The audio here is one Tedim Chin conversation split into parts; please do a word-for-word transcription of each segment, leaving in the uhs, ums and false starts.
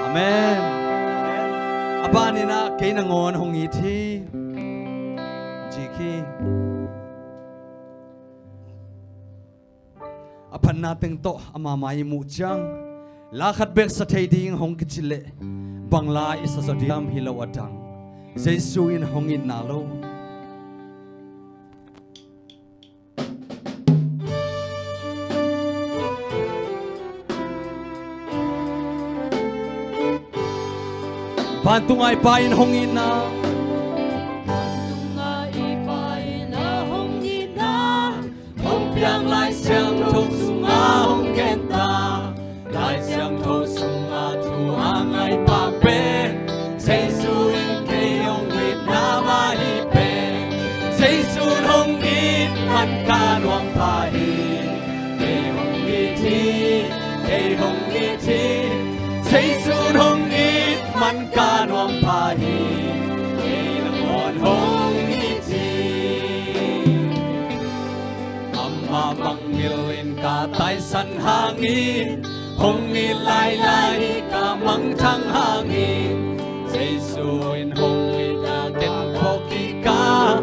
Amen. A banin ah kei nangawn hong it hi. Ci hi. A phatna teng tawh ama mai i muh ciang, la khat bek sa thei ding hong kici leh, bang la i sa zaw diam hi lo a dang, Jesu in hong itna lo. Vantung a i Pa in hong itna. Vantung a i Pa in a hong itna. Hong piang Lai Siangtho sungah hong genta. Lai Siangtho sungah thu a ngai pa pen Jesu in kei hong itna mah hi pen. Jesu in hong it man ka nuam pha hi. Kei hong it hi, kei hong it hi. Jesu in hong it man ka nuam pha hi. Kei nangawn hong it hi. Amah mangngilh in ka taisan hangin, hong it lailai hi ka mangthang hangin, Jesu in hong it a ken phawk kik a,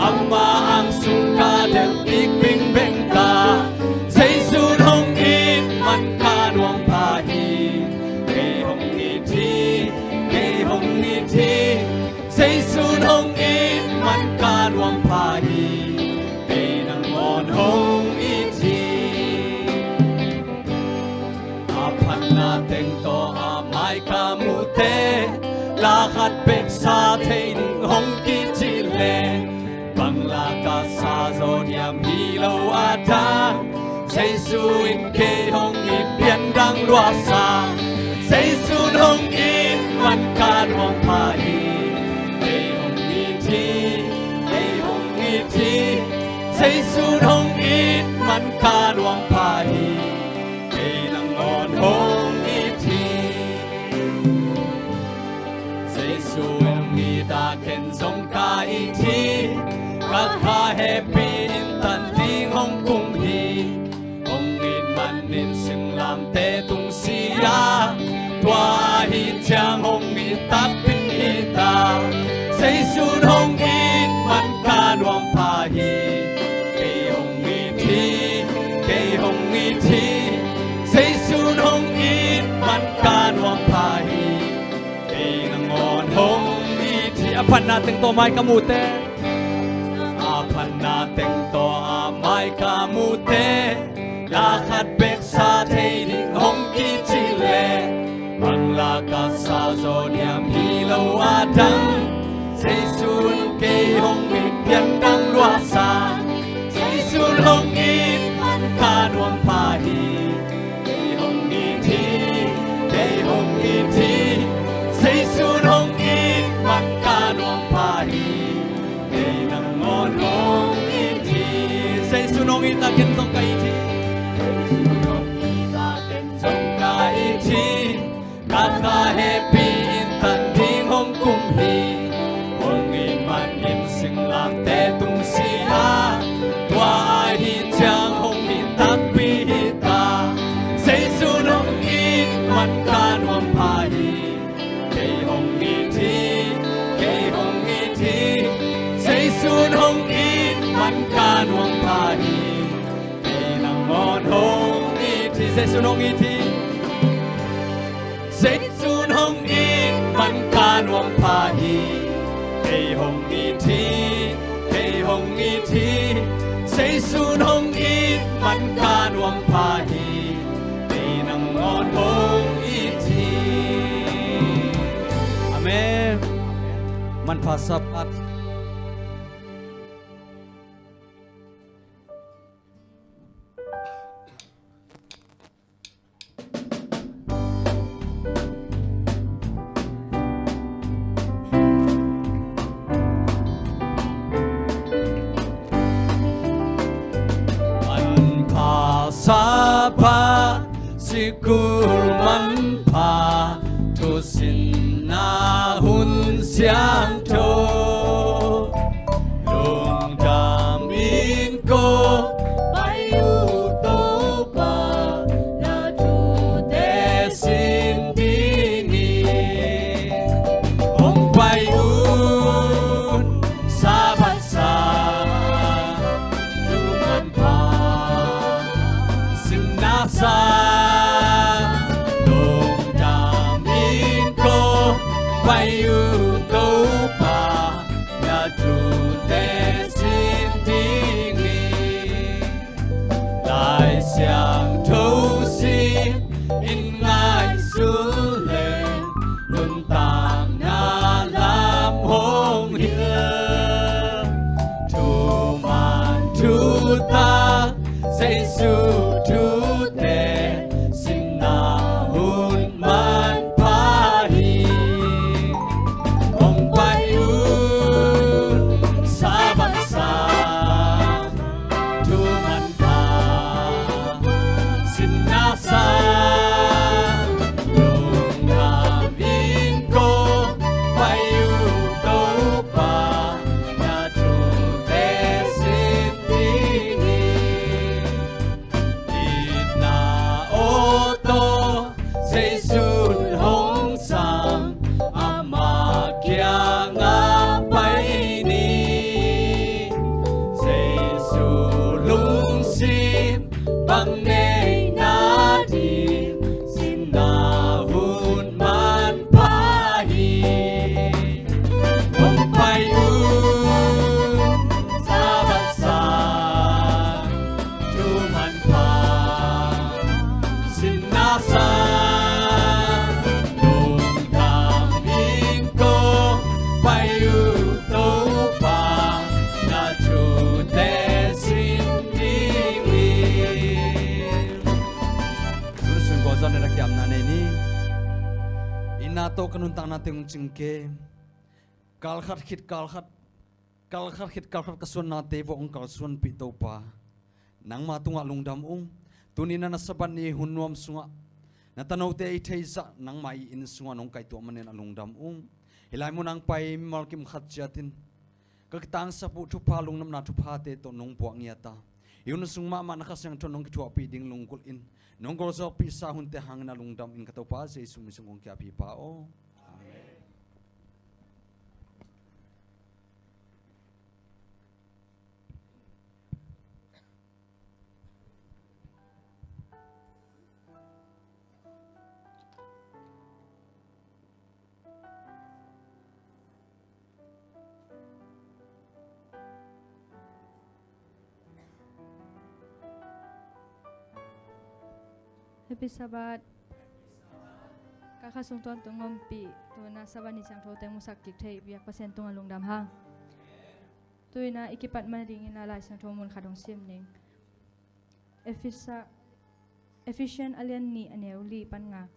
ama ang sung ka delh kik bingbeng ka. Jesu in hong it man ka nuam pha hi. Kei hong it hi, kei hong it hi. Jesu in hong it man ka nuam pha hi. Kei nangawn hong it hi. A phatna teng tawh a mai ka muhte, la khat bek sa thei ding hong kici leh, bang la ka sa zaw diam hi lo a dang, Jesu in kei hong it pian dang luahsa. Jesu in hong it man ka nuam pha hi. Kei hong it hi, kei hong it hi. Jesu in hong it man ka nuam pha hi. Kei nangawn hong it hi. Jesu in hong it a ken zong ka it hi. Ka kha hehpih in tan ding hong kum hi. Hong it manin singlamteh tung si a, tua ahih ciang hong it takpi hi ta. Jesu in hong it man ka nuam pha hi. Kei hong it hi, kei hong it hi. Jesu in hong it man ka nuam pha hi. Kei nangawn hong it hi. A phatna teng tawh mai ka muhte. A phatna teng tawh a mai ka muhte, la khat bek sa thei ding hong kici leh, bang la ka sa zaw diam hi lo a dang, Jesu in kei hong it pian dang luahsa. Jesu in hong it man ka nuam pha hi. Kei hong it hi, kei hong it hi. Jesu in hong it man ka nuam pha hi. Kei nangawn hong it hi. Jesu in hong it a ken zong ka it hi. Jesu in hong it a ken zong ka it hi. Ka kha hehpih in tan ding hong kum hi. Hong it manin singlamteh tung si a, tua ahih ciang hong it takpi hi ta. Jesu in hong it man ka nuam pha hi. Kei hong it hi, kei hong it hi. Jesu in hong it man ka nuam pha hi. Kei nangawn hong it hi. Jesu in hong it hi. Jesu in hong it man ka nuam pha hi. Kei hong it hi, kei hong it hi. Jesu in hong it man ka nuam pha hi. Kei nangawn hong it hi. Amen. Manpha Sabbath. Manpha Sabbath, sikul manpha, thusinna hun siangtho, lungdam in ko pai uh Topa, na thute sin ding hi. Pai un, Sabbath sang, thu manpha, sinna sang, lungdam in ko. Pai un, Topa na thute sin ding hi. Lai Siangtho sim in ngaihsun leng, nuntakna lam hong hilh. Thuman thutak, Jesu thute sinna hun manpha hi. Hong pai un, Sabbath sang, thu manpha, sinna sang, lungdam in ko. Pai un, Topa na thute sin ding hi. Itna aw taw, Jesu'n hong sam, ama kiangah pai ni. Jesu lungsim bang nei nading, sinna hun manpha hi. Hong pai un, Sabbath sang, thu manpha, sinna sang, lungdam in ko. Pai un, Topa na thute sin ding hi. Tun sung kua zan na kiamna nei ni. Itna tawh ka nuntakna teng hong cing kei. Kal khat khit kal khat, kal khat khit kal khat ka suannate vuah hong kalsuanpih Topa, nangma tungah lungdam ung. Tuni-in ah na Sabbath ni hun nuam sungah na tanote i theizah, nangma i inn sungah nong kaihtuah manin ah lungdam ung. Hih lai munah hong pai mimal kim khat ciatin ka kitangsap uh thupha, lungnopna thuphate tawh nong puah ngiat a, i hun sung mahmah na Kha Siangtho nong kithuahpih ding lunggulh in nong gualzawhpihsa hunte hangin ah lungdam ing, ka Topa Jesu min sung kong ki-ap hi Pa aw. Amen. Happy Sabbath. Ka kha sung tuan tung ompih, tuna Sabbath ni siangtho teng musak kik thei biak Pasian tungah lungdam hang. Tu-in ah i kipat ma dingin ah Lai Siangtho mun khat hong sim ning. Efesa, Efesian a lian nih a neu li pan nga.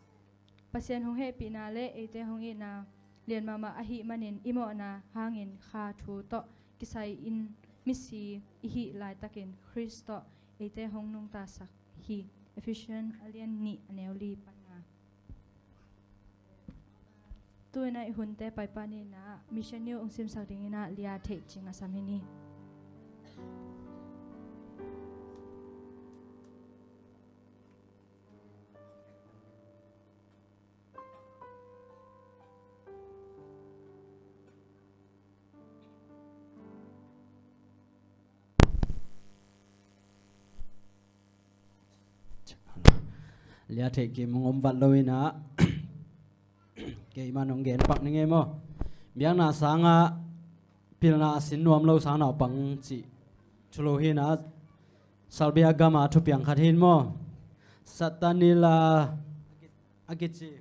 Pasian hong hehpihna le eite hong itna lian mahmah ahih manin i mawhna hangin kha thu tawh kisai-in misi i hih laitakin Khrist tawh eite hong nungtasak hi. Efesian a lian nih a neu li pan nga. Tu-in ah i hunte paipah ni-in ah Mission News hong simsak dingin ah Lia Theih Cing a sam hi ni. Lia Theih Kim hong om vat lo-in ah keimah hong gen pak ning ei maw. Biakna sangah pilna a sin nuam lo sang naupang cih thu lo hi-in ah, salbia gama thupiang khat hi-in maw. Satanila a kici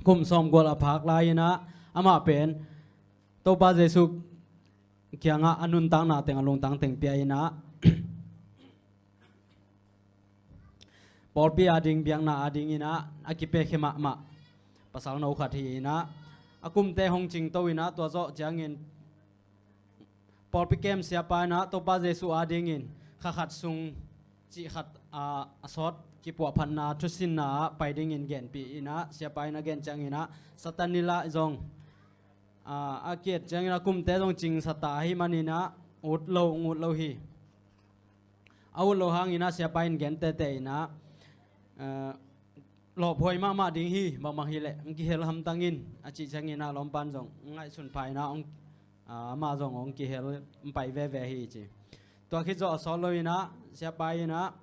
kum sawmguk a phak lai-in ah, amah pen Topa Jesu kiangah a nuntakna teng, a lungtang teng pia-in ah, pawlpi ading, biakna adingin ah a kipiakhia mahmah pasal no khat hi-in ah, a kumte hong cingto-in ah, tua zawh ciangin pawlpi kem siapa in ah Topa Jesu adingin kha khat sung cih khat, a, a sawt kipuahphatna thusinna ah pai dingin genpih in ah, siapa in a gen ciangin ah, Satanila zong, a, a ki-et ciangin a kumte zong cingsa ta ahih manin ah ut lo, ut lo hi. A ut lo hangin ah siapa in gen teitei in ah, a, lawphuai mahmah ding hi, bangbang hileh hong kihel hamtang in a cih ciangin ah lawmpan zong ngaihsun pha in ah hong, ah, amah zong hong kihel hong pai veve hi ci. Tua khit zawh a sawt lo in ah siapa in ah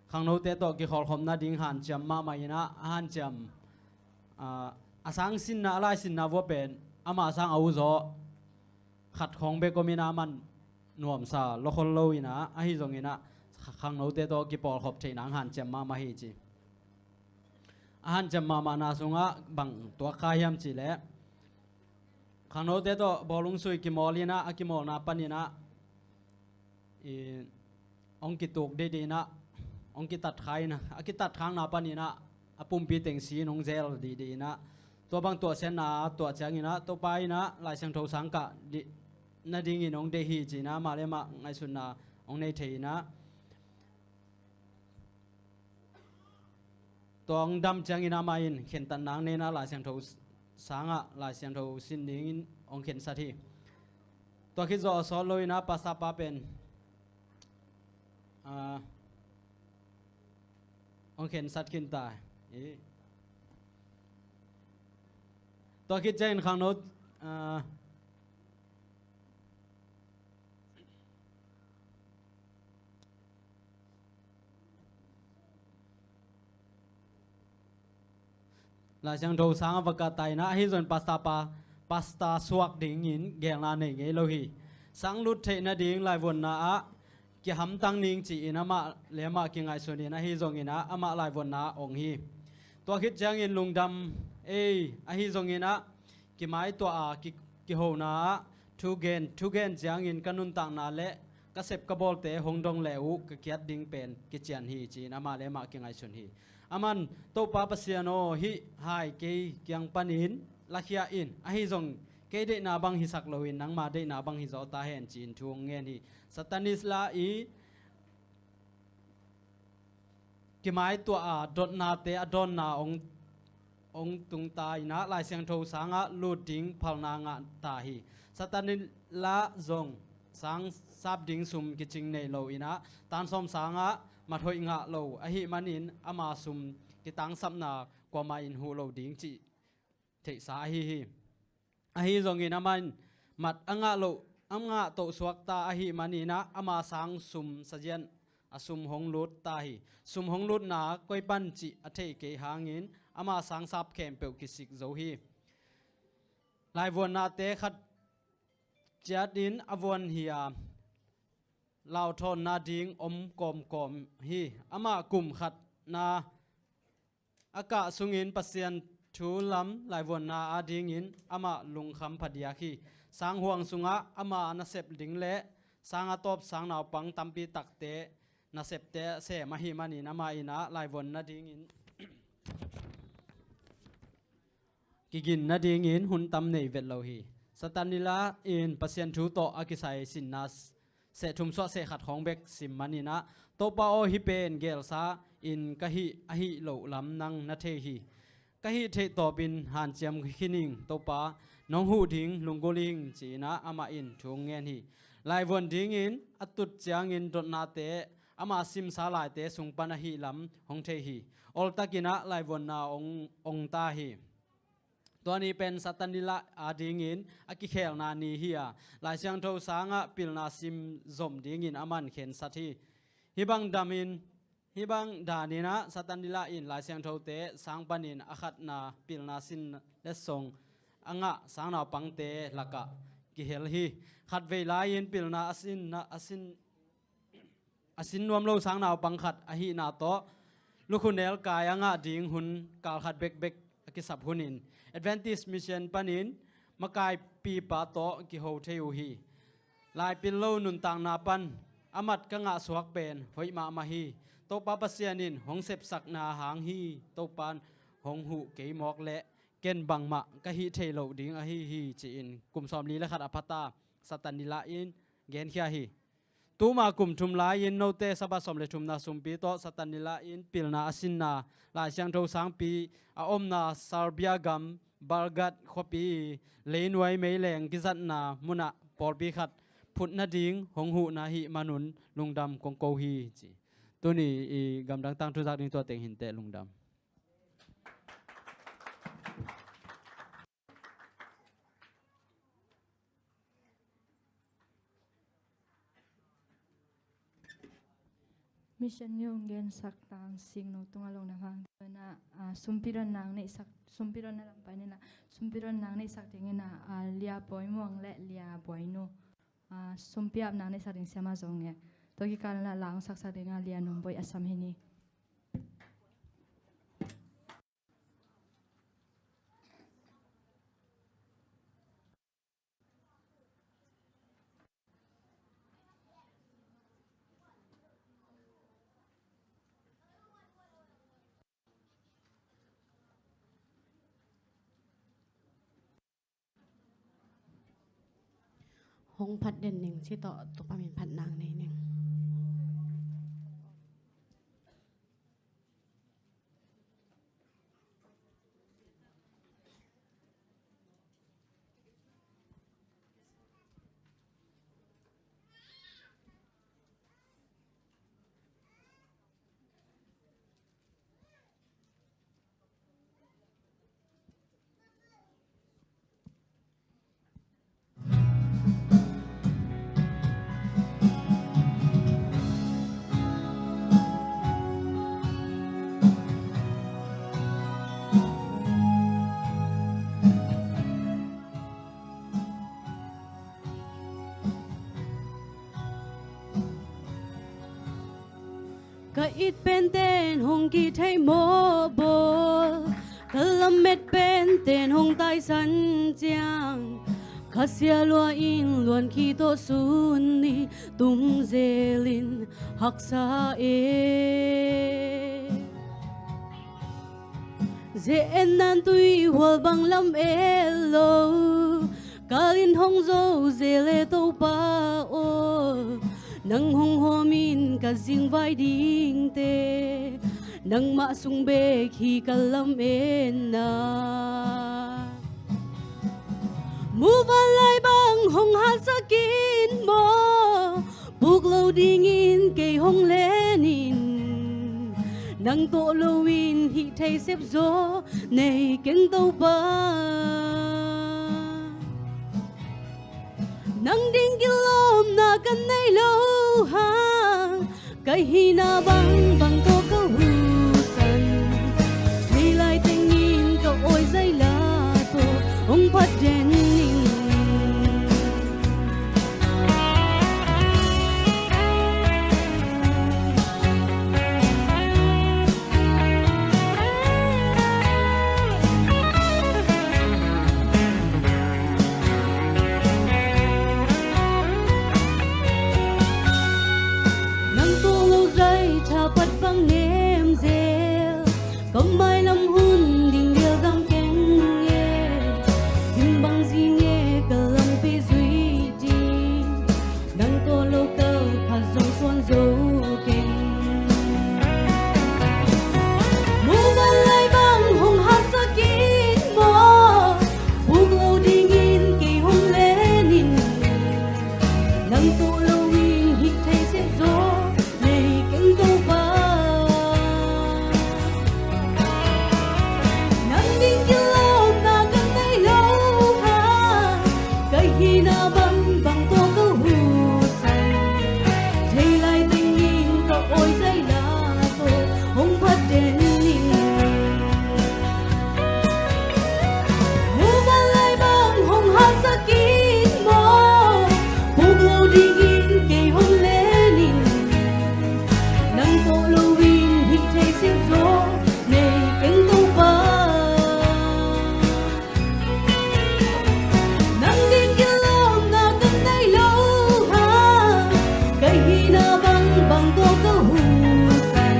khangnote tawh kikholhkhop nading hanciam mahmah in ah a hanciam, ah, a sang sinna, a lai sinna vua pen amah sang a u zaw khat khawng bek om in ah a man nuamsa lawkhol lo in ah, ahi zongin ah khangnote tawh kipawlkhop theih nang hanciam mahmah hi ci. A hanciam mahmahna sungah bang tuak kha hiam cih leh khangnote tawh bawlung sui kimawl in ah, a kimawlna panin ah i hong kituk dih dih in ah, hong kitat kha in ah, a kitat khakna panin ah a pumpi teng si in hong zel dih dih in ah, tua bang tuahsiatna tuah ciangin ah Topa in ah Lai Siangtho sang kah dih nadingin hong deih hi ci in ah amah le amah ngaihsutna hong nei thei in ah, tua hong dam ciangin amah in khentatna hong nei in ah Lai Siangtho sangah Lai Siangtho sin dingin hong khensat hi. Tua khit zawh a sawt lo in ah pastor pa pen, ah, hong khensat khin ta hi. Tua khit ciangin khangno, ah, Lai Siangtho sang a va kah ta in ah, ahi zongin pastor pa, pastor suak dingin gelna nei ngei lo hi. Sang lut theih nading laivuanna ah kihamtang ning ci-in amah le amah kingaihsun in, ahi zongin ah amah laivuanna ah ong hi. Tua khit ciangin lungdam ei, ahi zongin ah kimaituah a ki, kihona ah thugen, thugen ciangin ka nuntakna le ka sep ka bawlte hong dong le uh ka kiat ding pen kician hi ci-in amah le amah kingaihsun hi. Aman, Topa Pasian aw, hih hai kei kiang panin lakhia in, ahi zong kei deihna bang hisak loin nangma deihna bang hizaw ta hen ci-in thu hong ngen hi. Satanist-la i kimaituah a dotnate a dawnna ong, ong tungta in ah Lai Siangtho sangah lut ding phalna ngah ta hi. Satanist-la zong sang sap ding sum kicing nei lo in ah tansawm sangah mathoih ngah lo ahih manin ama sum kitangsapna kuamah in huh lo ding cih theihsa ahi hi. Ahi zongin amah in mat a ngah loh, a ngah toh suakta ahih manin ah ama sang sum sazian a sum hong lut ta hi. Sum hong lutna koi pan cih a thei kei hangin ama sang sap khempeuh kisik zo hi. Laivuannate khat ciatin a vuan hi a, lauthawnna ding om kawmkawm hi. Amah kum khatna a kah sungin Pasian thu lam laivuanna adingin amah lungkham phadiak hi. Sanghuang sungah ama nasep ding le sang a tawp sang naupang tampi takte nasepte sem ahih manin amah in ah laivuan nadingin kigin nadingin hun tam nei vet lo hi. Satanist-la in Pasian thu tawh a kisai sinna seh thum suah seh khat khawng bek sim manin ah, Topa aw, hih pen gelsa in ka hih, ahih loh lam nang na thei hi. Ka hih theih tawpin hanciam khin ing, Topa, nong huh ding lunggulh ing ci-in ah amah in thu hong ngen hi. Laivuan dingin a tut ciangin dotnate ama simsa laite sung pan ahih lam hong thei hi. Oltakin ah laivuanna ong, ong ta hi. Tua ni pen Satanist-la adingin a kikhelna ni hi a, Lai Siangtho sangah pilna sim zom dingin a man khensat hi. Hih bang damin, hih bang danin ah Satanist-la in Lai Siangthote sang panin a khatna pilna sin letsong a ngah sangnaupangte lakah kihel hi. Khatvei lai-in pilna a sinna, a sin a sin nuam lo sangnaupang khat ahihna tawh lukhu nelkai a ngah ding hun kal khat bekbek a kisap hunin Adventist Mission panin makaipipa tawh kiho thei uh hi. Laipil lo nuntakna pan a mat ka ngah suak pen hoih mahmah hi. Topa Pasian in hong sepsakna hang hi. Topan hong huh kei mawk leh ken bangmah ka hih thei loh ding ahi hi, ci-in kum sawmli le khat a phata Satanist-la in genkhia hi. Tuma kum thum lai-in note Sabbath sawm le thumna sumpi tawh Satanist-la in pilna a sinna Lai Siangtho sangpi a omna Serbia gam Belgrade khuapi leinuai meileng kizatna munah pawlpi khat phut nading hong huh na hih manun lungdam kong ko hi, ci. Tuni i gamdang tangthu zak ding tua teng hi inteh, lungdam. Mission ni hong gensak Tang Sing No tungah lungdam hang. Tuina, ah, sumpi don nang neihsak, sumpi don na lam pai nina, sumpi don nang neihsak dingina, ah, Lia Boy Muang le Lia Boy Nu. Ah, sumpi ap nang neihsak ding siama zong e. Tua kikal na lang saksak dinga Lia Nung Boy Assam hi ni. Hong phat den ning ci tawh, Topa min phat nang nei ning. Ka it penten hong kithei mawh bawl, ka lamet penten hong taisan ciang, khasia lua in luan khi tawh sun ni tum zelin haksa e. Ze en nan tui hual bang lam e lo, kalin hong zo ze le Topa aw, nang hong hawmin ka zingvai dingte, nangmah sung bek hi ka lam e na. Muvanlai bang hong hatsak in maw, puk lo dingin kei hong lenin, nang tawh loin hih thei sepzaw nei keng Topa. Nang ding kilawmna ka nei lo hang, ka hihna bangbang tawh ka husan, thei lai tengin ka awi zaila tawh hong phat den ning. Nang tawh lo zai thapat bang nem zel, ka mailam hun ding lial dam keng e. Him bang zi nge ka lampi zui ding, nang tawh lo kal phat zong suan zo keng. Muvanlai bang hong hatsak in maw, puk lo dingin kei hong lenin, nang tawh loin hih thei sepzaw nei keng Topa. Nang ding kilawmna ka nei lo hang, ka hihna bangbang tawh ka husan, thei lai tengin ka awi zaila tawh hong phat den ning. Muvanlai bang hong hatsak in maw, puk lo dingin kei hong lenin, nang tawh loin hih thei sepzaw nei keng Topa. Nang ding kilawmna ka nei lo hang, ka hihna bangbang tawh ka husan,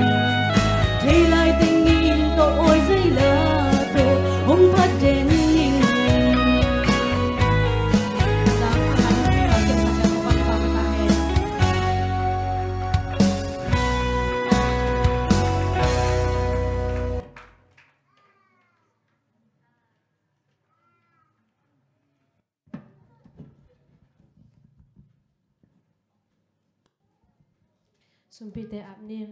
thei lai tengin ka awi zaila tawh hong phat den ning. Sumpite ap ni.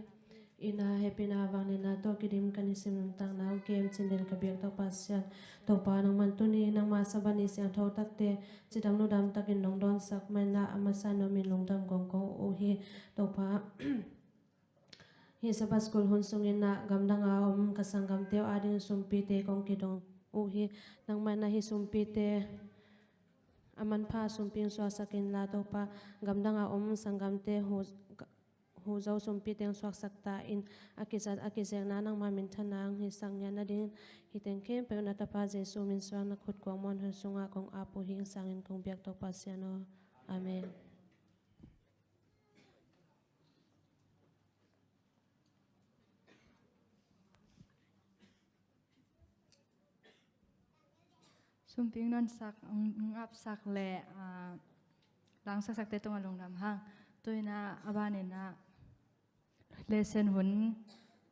Ina hehpihna vang nina tawh kidim ka nisim nuntakna hong kem cin den ka biak Topa Pasian. Topa nangman tuni nangma Sabbath ni siangtho takte cidam ludam takin nong dawnsak manin a masa nuamin lungdam kong ko uh hi. Topa Hih Sabbath school hun sungin ah gamdang a om ka sanggamte uh ading sumpite kong kidong uh hi. Nangmah in ah hih sumpite a manpha sumpi hong suaksak inla Topa, gamdang a om sanggamte huh, huh zo sumpite hong suaksak ta in. A kizat a kizekna nangmah minthanna hong hisak ngiat nadingin hih teng khempeuh na Tapa Jesu min suang na khut kuang muan hun sungah kong ap uh hi. Hing sangin kong biak Topa Pasian aw. Amen. Sumping nonsak, ng-, ngapsak le, ah, langsaksakte tungah lungdam hang. Tu-in ah a banin ah lesson hun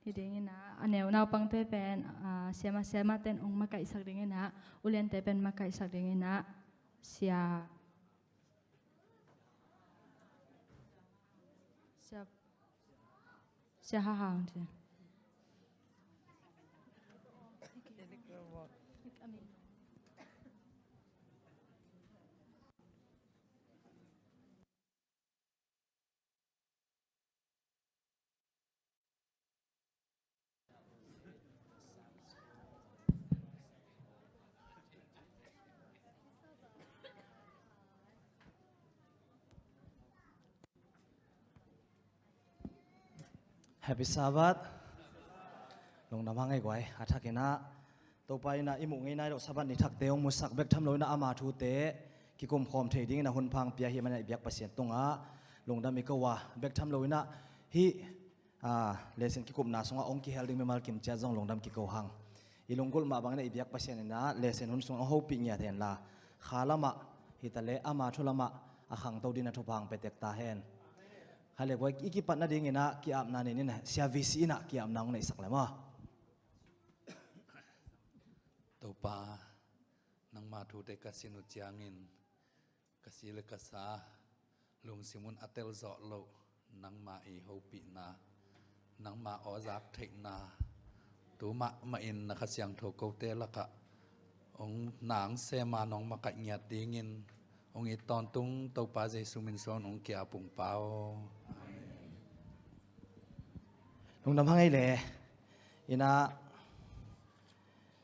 hi dingin ah a neu naupangte pen, ah, siama siamaten ong makaihsak dingin ah, uliante pen makaihsak dingin ah sia Sia, sia hahang te. Happy Sabbath. Lungdam hang ei guai, a thakin ah Topa in ah i muh ngei nai loh Sabbath ni thakte hong musak bek tham loin ah ama thute kikum khawm thei dingin ah hun pha pia hi manin ah i biak Pasian tungah lungdam i ko a, bek tham loin ah hih, ah, lesson kikupna sungah hong kihel ding mimal kim ciat zong lungdam kiko hang. I lunggulh mah bangin ah i biak Pasian in ah lesson hun sungah hong hopih ngiat henla, kha lamah hi ta leh ama thu lamah a khangto dingin ah thupha hong pia tek ta hen. Kha le guai, i kipat nadingin ah ki-apna nin in ah Sia V C in ah ki-apna hong neihsak le maw. Topa, nangma thute ka sin uh ciangin ka si le ka sa, lungsim un a tel zawh loh nangma i hopihna, nangma awzak theihna, tu mahmah in na Kha Siangtho kote lakah hong nang sema nong makaih ngiat dingin hong it tawntung Topa Jesu min suang hong ki-ap ung Pa aw. Lungdam hang ei le. In ah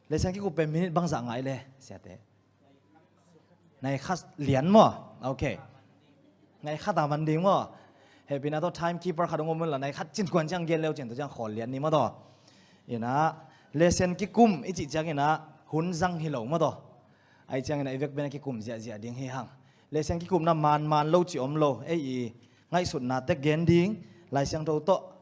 lesson kikup pen minute bangzah ngai le siate? Nai khat lian maw? Ok. Nai khat a man ding maw? Hehpihna tawh timekeeper khat hong om un la, nai khat cin kuan ciang gen leu cin tawh ciang khawl lian ni maw tawh. In ah lesson kikum i cih ciangin ah hun zang hi lo maw tawh. Ahih ciangin ah i vek pen a kikum ziahziah ding hi hang. Lesson kikupna manman lo cih om lo. Ei i ngaihsutna tek gen ding, Lai Siangtho tawh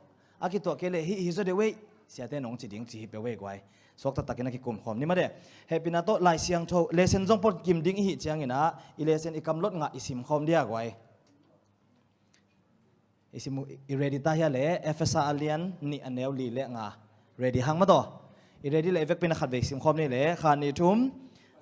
a kituah kei leh hih hi zaw deuh ei, siate nong ci ding ci hi peuh ei guai. Suak taktakin a kikum khawm ni mah deh. Hehpihna tawh Lai Siangtho lesson zong pawt kim ding i hih ciangin ah i lesson i kamlot ngah i sim khawm dia guai. I sim uh, i ready ta hia le, Efesa a lian nih a neu li le nga. Ready hang maw tawh. I ready le i vekpi in a khatvei sim khawm ni le, khat nih thum.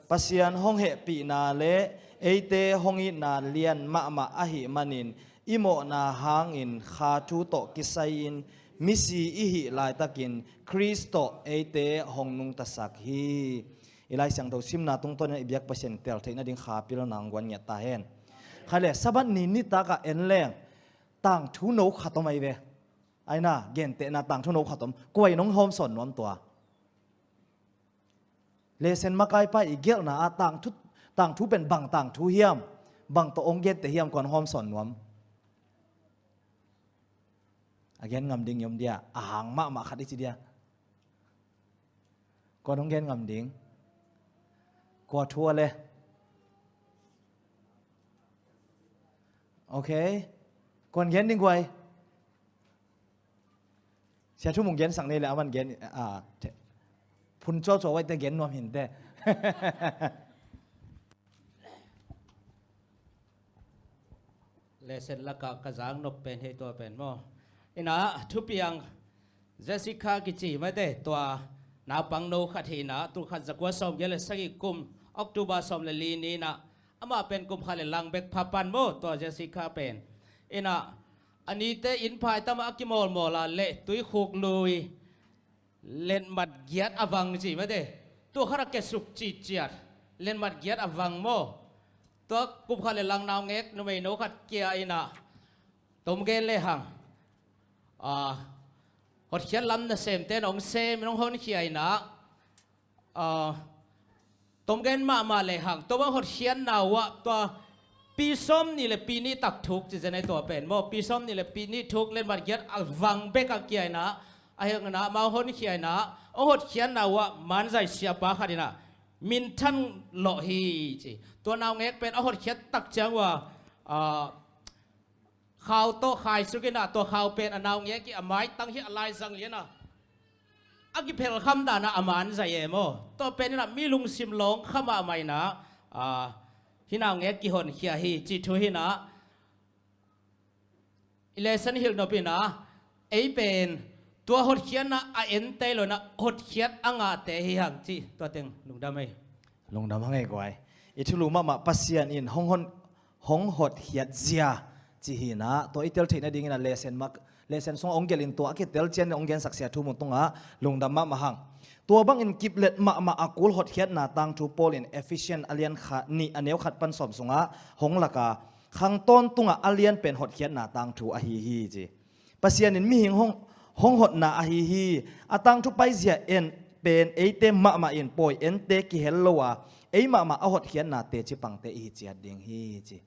Pasian hong hehpihna le eite hong itna lian mahmah ahih manin i mawhna hangin kha thu tawh kisai-in misi i hih laitakin Khrist tawh eite hong nungtasak hi. I Lai Siangtho simna tungtawnin i biak Pasian tel theih nading kha pilna hong guan ngiat ta hen. Kha le, Sabbath ni nitak ah en leng tangthu no khat om ahi ve. Aina, gentehna tangthu no khat om. Kua in hong hawmsawn nuam tua? Lesson makaipa i gelhna ah tangthu, tangthu pen bang tangthu hiam? Bang tawh hong genteh hiam, kua in hong hawmsawn nuam? A gen ngam ding i om dia, a hang mahmah khat i ci dia. Kua in hong gen ngam ding? Kua thu a le? Ok. Kua in gen ding guai? Sia Thum hong gensak ni le, a man gen, a, phun cuaucuau aite gen nuam hinte. Lesson lakah ka zak nop pen hei tua pen maw. Ina, thupiang Jessica kici mate, tua naupang no khat hi ina, tul khat zakua sawmgiat le sagih kum, October sawm le li ni ina, amah pen kum khat le lang bek pha pan maw, tua Jessica pen. Ina, a nite inn phaitam ah a kimawlmawl a leh tuikhuk lui letmat giat a vang ci mate. Tua khat a kiasuk citciat, letmat giat a vang maw. Tua kum khat le lang naungek numei no khat kia ina, tom gen le hang. A, hotkhiat lam nasemte in hong sem in hong honkhia in ah, ah, tom gen mahmah lehang, tua bang hotkhiatna uh ah tua pi sawm nih le pi nih tak thuk ci zen ei tua pen maw, pi sawm nih le pi nih thuk le mat giat a vang bek a kia in ah, a heng in ah amau honkhia in ah, hong hotkhiatna uh ah manzai siapa khat in ah minthan lawh hi ci. Tua naungek pen a hotkhiat tak ciang uh ah, ah, khau tawh khaisuk in ah tua khau pen a naungek ih a maitang hi a laizang lian a, a kiphelkham dan ah a manzai e maw. Tua pen in ah mi lungsim lawng kha mahmah in ah, ah, hih naungek kihonkhia hi cih thu hi in ah, i lesson hilh nop in ah, ei pen tua hotkhiatna a ente hi lo in ah, hotkhiat a ngahte hi hang ci. Tua teng lungdam ei. Lungdam hang ei guai. I thulu mahmah Pasian in hong hon, hong hotkhiat zia ci hi in ah, tua i tel theih nading in ah lesson mak, lesson sungah hong gelh in tua a kitel ciang in hong gensak sia thu mun tungah lungdam mahmah hang. Tua bangin kiplet mahmah a kul hotkhiatna tangthu Paul in Ephesian a lian kha, nih a neu khat pan sawm sungah hong lak a, khang tawntungah a lian pen hotkhiatna tangthu ahi hi ci. Pasian in mihing hong, hong hotna ahi hi. A tangthu paizia en pen eite mahmah in pawi ente kihel lo a, ei mahmah a hotkhiatna teci pangte i hi ciat ding hi ci.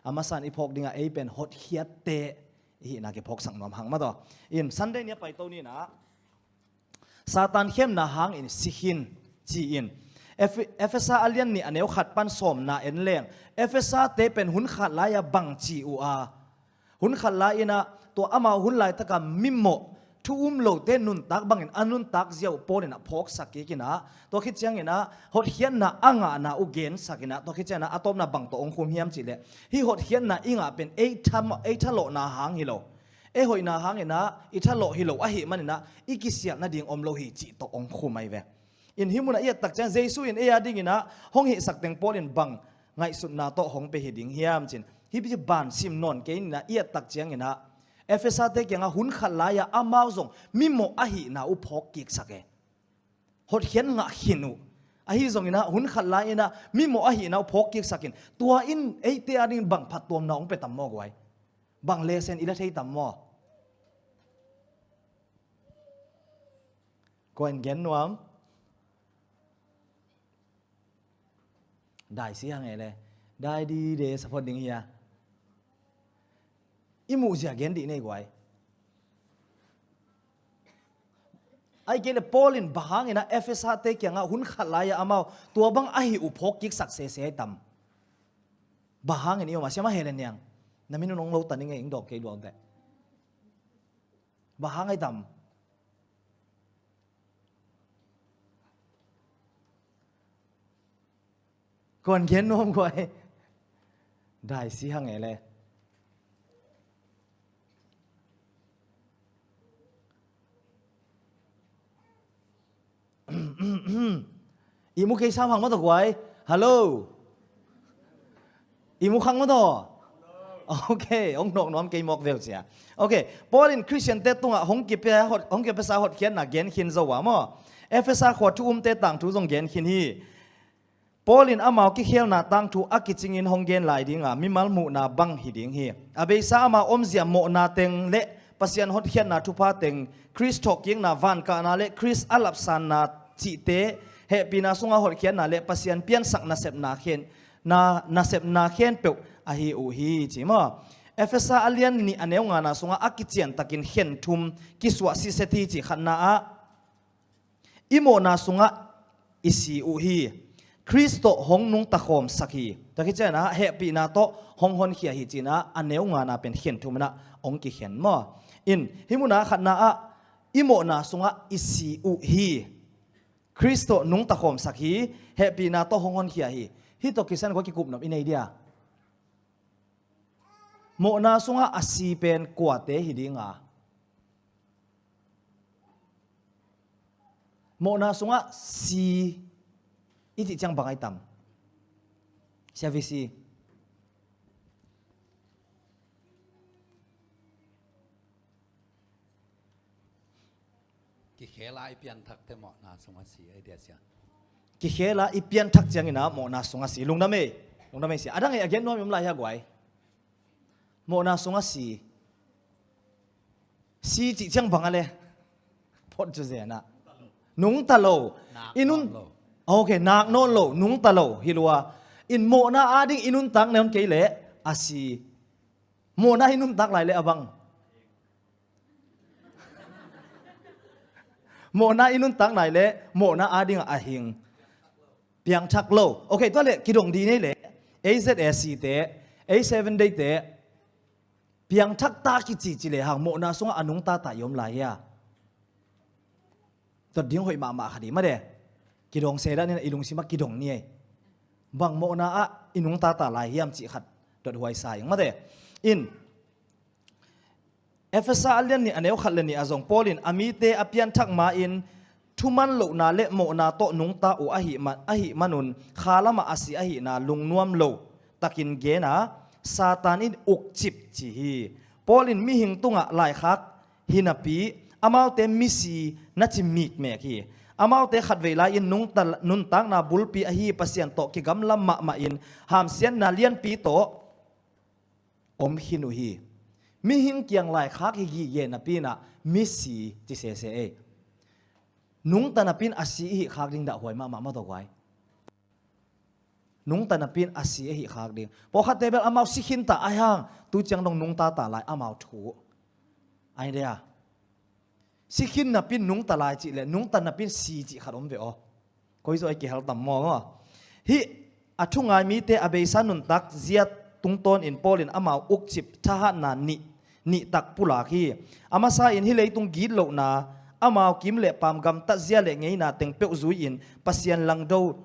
A masa in i phawk dingah ei pen hotkhiatte i hihna kiphawksak nuam hang mataw. In Sunday ni a paito ni in ah Satan khemna hangin si khin ci-in Eph-, Efesa a lian nih a neu khat pan sawmna en leng, Efesate pen hun khat lai-a bang ci uh a, hun khat lai-in ah tua amau hun laitaka mimawh thu um lote nuntak bangin a nuntak zia uh Paul in ah phawksak kik in ah, tua khit ciangin ah hotkhiatna a ngahna uh gensak in ah, tua khit ciangin ah a tawpna bang tawh hong khum hiam cihleh, hih hotkhiatna i ngah pen ei tha, ei thalawhna hang hi lo, ei hoihna hangin ah i thalawh hi lo ahih manin ah i kisialh nading om lo hi cih tawh hong khum ahi ve. In hih munah i et tak ciang Jesu in ei a dingin ah hong hihsak teng Paul in bang ngaihsutna tawh hong pia hi ding hiam cin, hih pi ban sim nawn kei in ah i et tak ciangin ah Efesate kiangah hun khat lai-ah amau zong mimawh ahihna uh phawk kiksak e. Hotkhiat ngah khin uh. Ahi zongin ah hun khat lai-in ah mimawh ahihna uh phawk kiksak in, tua in eite a dingin bang phattuamna hong pia tam maw guai? Bang lesson i la thei tam maw? Kua in gen nuam? Dai si hang e le. Dai dide support ding hi a. I muhzia gen dih nei guai. Ahih kei le Paul in bang hangin ah Efesate kiangah hun khat lai-ah amau tua bang ahi uh phawk kiksak sese ahi tam? Bang hangin i om a siam a he le niang. Na min un hong lo ta ning e, ing dawk kei luang teh. Bang hang ahi tam? Kuan gen nuam guai. Dai si hang e le. I mu kei sam hang mataw guai. Hello. I mu khang mataw. Ok, hong nawk nuam kei mawk veu cia. Ok, Paul in Khristiante tungah hong kipia hot, hong kipiasa hotkhiatna gen khin zo a maw? Efesa khua thu umte tangthu zong gen khin hi. Paul in amau kikhelna tangthu a kicingin hong gen lai dinga, mimal muhna bang hi ding hi. A beisa amau omzia mawhna teng le Pasian hotkhiatna thupha teng, Khrist thawhkikna, vankahna le Khrist a lapsanna cihte, hehpihna sunga hotkhiatna le Pasian piansak nasepna khen, na, nasepna khempeuh ahi uh hi ci maw? Efesa a lian nih a neu ngana sungah a kiciantakin khen thum kisuah siset hi ci. Khatna ah, i mawhna sungah i si uh hi. Khrist tawh hong nungta khawmsak hi. Tua khit ciangin ah hehpihna tawh hong honkhia hi ci-in ah a neu ngana pen khen thum in ah hong kikhen maw? In hih munah khatna ah i mawhna sungah i si uh hi. Khrist tawh nungta khawmsak hi. Hehpihna tawh hong honkhia hi. Hih tawh kisian kua kikup nop i nei dia? Mawhna sungah a si pen kuate hi dinga? Mawhna sungah si i cih ciang bang ahi tam? Sia V C. Kikhela i pianthakte mawhna sungah si ahi dia sia. Kikhela i pianthak ciangin ah mawhna sungah si. Lungdam ei. Lungdam ei sia. A dang ei a gen nuam i om lai hia guai? Mawhna sungah si. Si cih ciang bang a le? Phot cu zen ah. Nungta lo. Nak i nun nawn lo. Ok, nak nawn lo, nungta lo hi lua. In mawhna ading i nuntak nawn kei leh a si. Mawhna i nuntak lai leh a bang. Mawhna i nuntak lai leh mawhna adingah a hing. Piangthak lo. Ok, tua leh kidong dih nei leh A Z A C te, A Seven Day te, piangthak ta kici ci lehang mawhna sungah a nungta ta i om lai hia? Dot ding hoih mahmah khat hi mah de. Kidong sedan in i lungsim ah kidong ni ei. Bang mawhna ah i nungta ta lai hiam cih khat dot huai sa ing mah de. In Efesa a lian nih a neu khat le nih ah zong Paul in a mite a pianthak ma-in thuman lohna le mawhna tawh nungta uh ahih man, ahih manun kha lamah a si ahihna lungnuam lo takin gen a, Satan in ukcip ci hi. Paul in mihing tungah laikhak hi napi amaute misi na ci mikmek hi. Amaute khatvei lai-in nungta, nuntakna bulpi ahi Pasian tawh kigamla mahmah in hamsiatna lianpi tawh om khin uh hi. Mihing kiang laikhak hi gige napi-in ah misi ci sese ei. Nungta napi-in a si i hih khak ding dah huai mahmah mah tawh guai. Nungta napi-in a si a hih khak ding. Pawlkhatte bel amau si khin ta ai hang tu ciang dong nungta ta lai amau thu. Ai dia. Si khin napi-in nungta lai cih le nungta napi-in si cih khat om ve aw. Koi zaw i kihel tam maw maw. Hih a thungai mite a beisa nuntak zia tungtawnin Paul in amau ukcip thahatna nih, nih tak pulak hi. A masa in hih leitung gitlohna amau kim le paam gamtat zia le ngeina teng peuh zui-in Pasian langdo,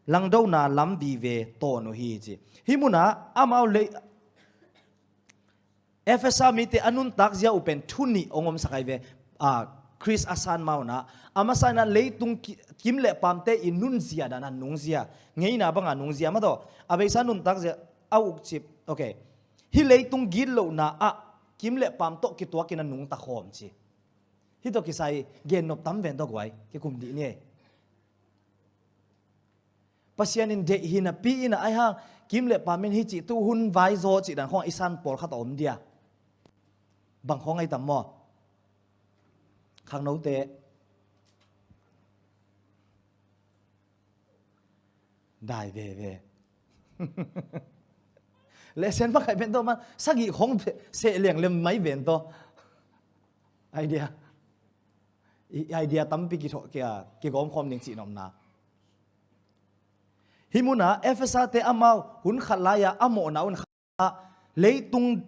langdona lam vive tawn uh hi ci. Hih munah amau lei Efesa mite a nuntak zia uh pen thu nih hong omsak ai ve. A, Khrist a san ma-un ah a masa in ah leitung ki-, kim le paamte i nunzia dan a nungzia, ngeina banga nungzia mah tawh a beisa nuntak zia a ukcip. Ok. Hih leitung gitlohna ah kim le paam tawh kituakin a nungta khawm ci. Hih tawh kisai gennop tam ven tawh guai kikum dih ni ei. Pasian in deih hi napi-in ah ai hang kim le paam in hih cih tu hun vai zaw cih dan khawng i san pawlkhat a om dia. Bang khawng ai tam maw? Khangnote dai veve. Lehsen bang ai ven tawh man sagih khawng seh leng lem mai ven tawh. Idea. I, idea tampi kithoh kia kigawm khawm ding cihnopna. Hih munah Efesa te amau hun khat lai-a a mawhna un khat leitung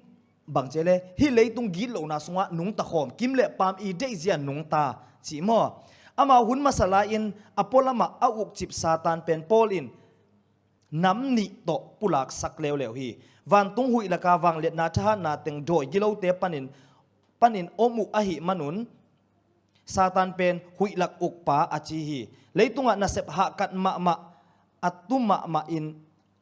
bang cia le hih leitung gitlohna sungah nungta khawm kim le paam i deihzia nungta cih maw? Amau hun masa lai-in a pualamah a ukcip Satan pen Paul in nam nih tawh pulaksak leuleu hi. Vantung huih laka vangliatna thahatna teng dawi gilote panin, panin om uh ahih manun Satan pen huih lak ukpa a ci hi. Leitungah nasep hahkat mahmah a tu mahmah in,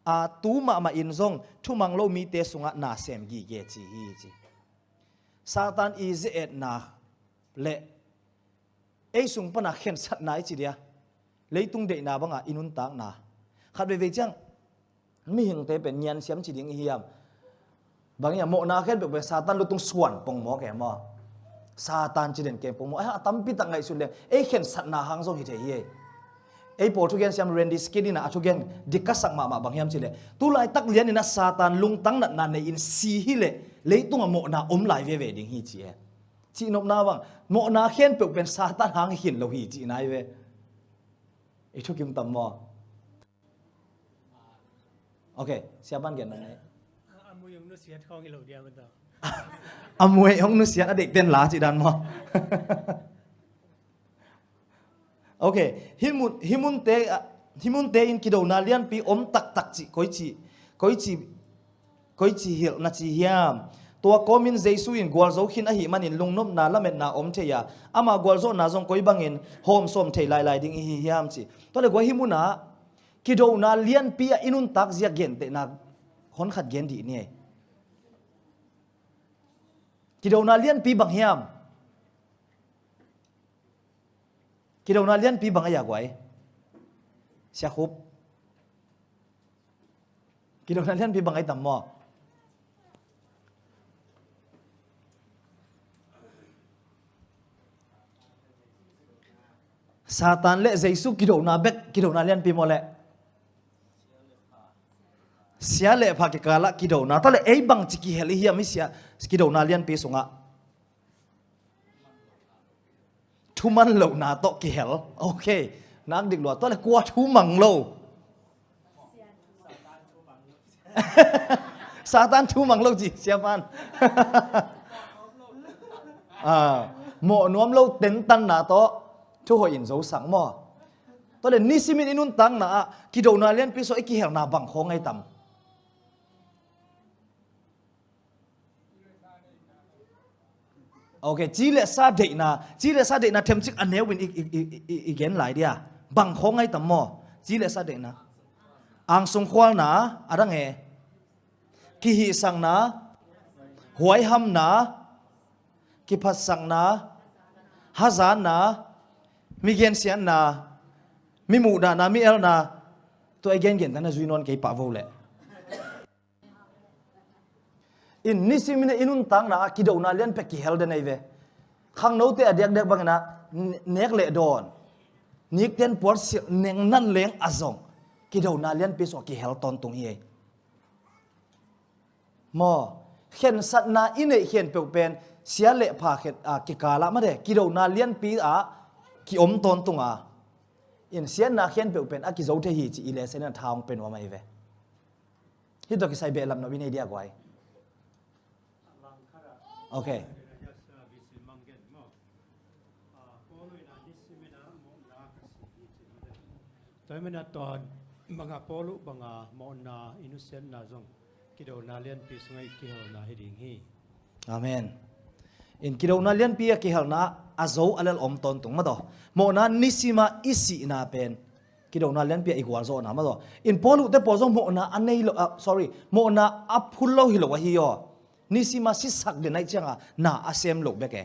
a tu mahmah in zong thumang lo mite sungah na sem gige ci hi ci. Satan i ze-etna le ei sung pana khensatna i ci dia. Leitung deihna banga i nuntakna khat veivei ciang mihingte pen ngiansiam ci ding i hiam? Bang hiam, mawhna khempeuh pen Satan lutung suan pong maw ke maw? Satan ci den keng pong maw? Ai, a tampi tak ngaihsun leng ei khensatna hang zong hi thei hi ei. Ei pawl thugen siam Randy Skinner in a thugen dik ka sak mahmah bang hiam ci le, tulaitak lianin a Satan lungtang natna nei in si hi le leitungah mawhna om lai veve ding hi ci e. Cihnopna bang mawhna khempeuh pen Satan hang hi khin lo hi cihna hi ve. I thukim tam maw? Ok, siapan gen nang ei. A mui hong nusiat khawng hi lo dia man tawh. A mui hong nusiat a deihten la cih dan maw? Ok, hih mun, hih munte, ah, hih munte in kidona lianpi om taktak cih koi cih, koi cih, koi cih hilh na ci hiam? Tua kawmin Jesu in gualzo khin ahih manin lungnopna lametna om thei a, ama gualzawhna zong koi bangin hawm sawm thei lailai ding i hi hiam ci. Tua le guai hih munah kidona lianpi ah i nuntak zia gentehna hon khat gen dih ni ei. Kidona lianpi bang hiam? Kidona lianpi bang a ya guai? Siakhup. Kidona lianpi bang ai tam maw? Satan le Jesu kidona bek, kidona lianpi maw le? Sia le pha kikalah kidona. Tua le ei bangci kihel i hiam hih sia, kidona lianpi sungah? Thuman lohna tawh kihel. Ok. Nak dik lua. Tua le kua thumang lo? Satan thumang lo ci, siapan. Ah, mawh nuam lo tentanna tawh thuhoih in zosak maw? Tua le nisimin i nuntakna ah kidona lianpi sungah i kihelna bang khawng ahi tam? Ok, ci le sa deihna, ci le sa deihna themcik a neu in i, i, i, i, i gen lai dia. Bang khawng ahi tam maw? Ci le sa deihna. Angsung khualna, a dang e. Kihihsakna, huaihamna, kiphatsakna, hazatna, mi gensiatna, mi muhdahna, mi elna, tua i gengen tana zui nawn kei pah vo leh. In nisimin i nuntakna ah kidona lianpi kihel den ahi ve. Khangnote a diakdiak bangin ah, n-, nek le dawn, nikten puarsilh, neng nan leng a zong kidona lianpi sungah kihel tawntung hi ei. Maw, khensatna i neih khempeuh pen sia le pha khen, a, kikalah mate, kidona lianpi ah kiom tawntung a. In siatna khempeuh pen a kizo thei hi ci i lesson in a tha hong pia nuam ahi ve. Hih tawh kisai behlap nop i nei dia guai. Ok. Tua hi manin a tua banga Paul uh banga mawhna i nusiatna zong kidona lianpi sungah i kihelna hi ding hi. Amen. In kidona lianpi a kihelna a zo a lel om tawntung mah tawh. Mawhna nisima i sihna pen kidona lianpi a i gualzawhna mah tawh. In Paul uhte pawl zong mawhna a nei lo, ah, sorry, mawhna a phul lo hi lo ahi aw. Nisima sisak den ahih cianga na a sem lo bek e.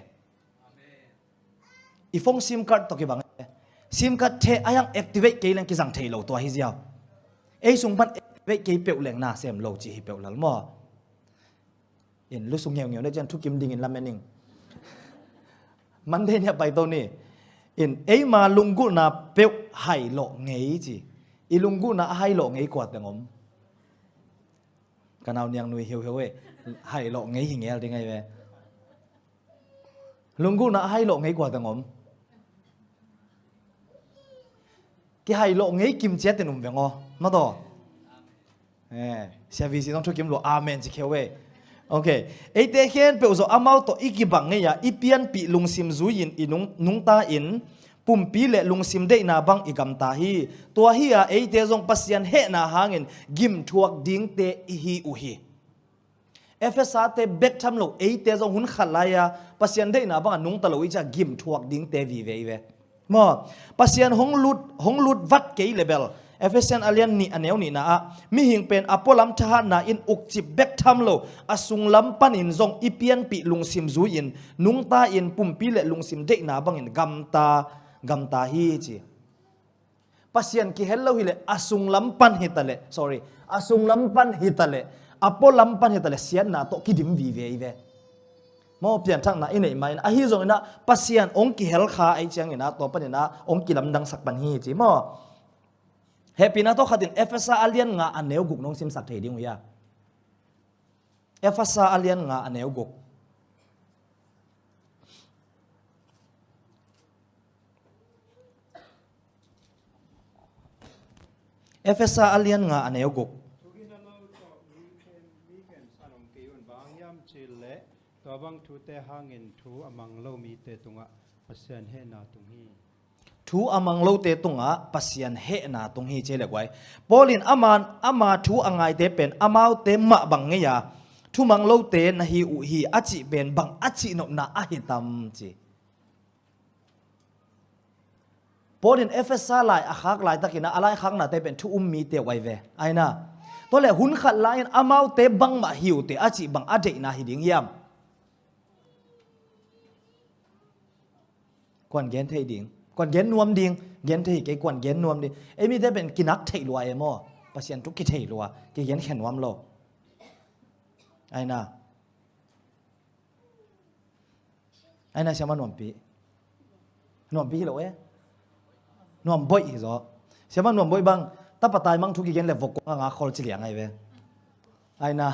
I phone sim card tawh kibang e. Sim card theh a hiang activate kei leng kizang thei lo tua hi ziau. Ei sung pan activate kei peuh leng na sem lo ci hi peuh lel maw? In lusung ngeungeu ne cian thukim dingin lamen ing. Monday ni a paito ni. In eima lunggulhna peuh hai lawh ngei ci. I lunggulhna a hai lawh ngei kua teng om? Ka nau niang nui heuheu e. Hai lawh ngei hi ngel ding ahi ve. Lunggulhna a hai lawh ngei kua teng om? Kihai lawh ngei kimciat in um veng aw. Mah tawh. Eh, sia V C zong thukim lua, amen ci kheu e. Ok. Eite khempeuh zawh amau tawh i kibang ngei a, i pianpih lungsim zui-in i nung, nungta in pumpi le lungsim deihna bang i gamta hi. Tua hi a eite zong Pasian hehna hangin gimthuak dingte i hi uh hi. Efesa-te bek tham lo, eite zong hun khat lai-a Pasian deihna bangah nungta lo i ciah gimthuak dingte vive i ve. Maw, Pasian hong lut, hong lut vat kei le bel, Efesian a lian nih a neu nihna ah, mihing pen a pualam thahatna in ukcip bek tham lo, a sunglam panin zong i pianpih lungsim zui-in, nungta in pumpi le lungsim deihna bangin gamta, gamta hi ci. Pasian kihel lo hileh, a sunglam pan hitaleh, sorry, a sunglam pan hitaleh, a pualam pan hitaleh, siatna tawh kidim vive i ve. Maw, pianthakna i neih ma-in, ahi zongin ah, Pasian hong kihel kha ahih ciangin ah, tua panin ah, hong kilamdangsak pan hi ci maw. Hehpihna tawh khatin Efesa a lian nga a neu guk nong simsak thei ding uh hia? Efesa a lian nga a neu guk. Efesa a lian nga a neu guk. Thugin a lo tawh mi khen, mi khen san om kei un, bang hang hiam cih leh tua bang thute hangin thu a mang lo mite tungah Pasian hehna tung hi. Thu a mang lote tungah Pasian hehna tung hi ci le guai. Paul in ama, ama thu a ngaite pen amaute mah bang ngei a, thu mang lote na hi uh hi a cih pen bang a cihnopna ahi tam ci. Paul in Efesa lai a khak laitakin a laikhaknate pen thu um mite uh ahi ve. Aina. Tua le hun khat lai-in amaute bangmah hi uhte a cih bang a deihna hi ding hiam? Kuan gen thei ding? Kuan gen nuam ding? Gen thei kei, kuan gen nuam ding? Ei mite pen kinak theih lua e maw? Pasian thu kithei lua, kigen khen nuam lo. Aina. Aina siama nuampi. Nuampi hi lo e. Nuam Boih hi zaw. Siapa Nuam Boih bang, tapa taimang thu kigen le vok kong a nga khol ci liang ai ve. Ai na.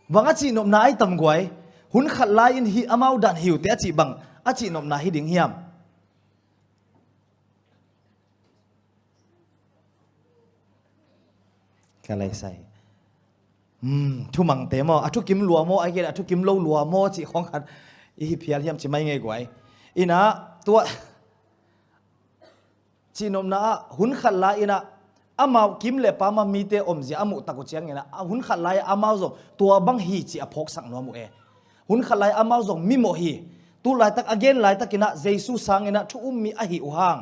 Bang a cihnopna ai tam guai. Hun khat lai-in hih amau dan hi uh teh a cih bang a cihnopna hi ding hiam? Ka lai sai. Hmm, thumangte maw, a thukim lua maw, a gen a thukim lo lua maw, cih khong khat i hi phial hiam ci mai ngei guai. Ina, tua, cihnopna ah, hun khat lai-in ah, amau kim le pam a mite omzia a muh tak uh ciangin ah, a hun khat lai-ah amau zong tua bang hi cih a phawksak nuam uh e. Hun khat lai amau zong mimawh hi. Tu laitak a gen laitakin ah Jesu sangin ah thu um mi a hi uh hang,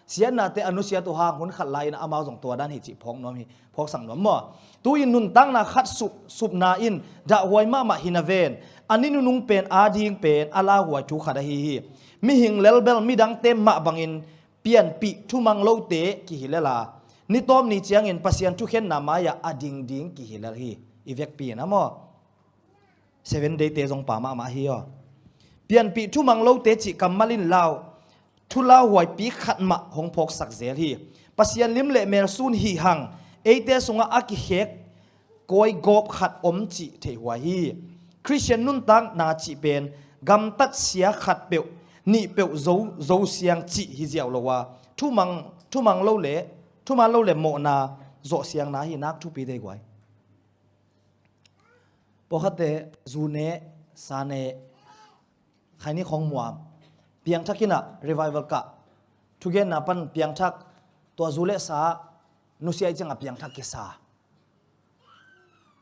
siatnate a nusiat uh hang, hun khat lai-in ah amau zong tua dan hi cih phawk nuam hi, phawksak nuam maw? Tu-in nuntakna khat sup, supna in dahhuai mahmah hi naven, a ni nunung pen ading pen a lauhuai thu khat ahi hi. Mihing lelbel midangte mah bangin pianpih thumang lote kihi lel a, ni tawp ni ciangin Pasian thukhenna mai-ah a dingding kihi lel hi. I vekpi in a maw? Seven Day-te zong pa mahmah hi aw. Pianpih thumang lote cih kammal in lau, thu lauhuaipi khat mah hong phawksak zel hi. Pasian lim le mel sun hi hang, eite sungah a kikhek kawigawp khat om cih theihhuai hi. Khristian nuntakna cih pen gamtat sia khat peuh, nih peuh zo, zo siang cih hi ziau lo a, thumang, thumang lo le, thuman lo le mawhna zawh siangna hi nak thupi dei guai. Pawlkhatte zu ne, sa ne, khaini khong muam, piangthak in ah revival kah, thugenna pan piangthak, tua zu le sa nusia i ciangah piangthak kisa.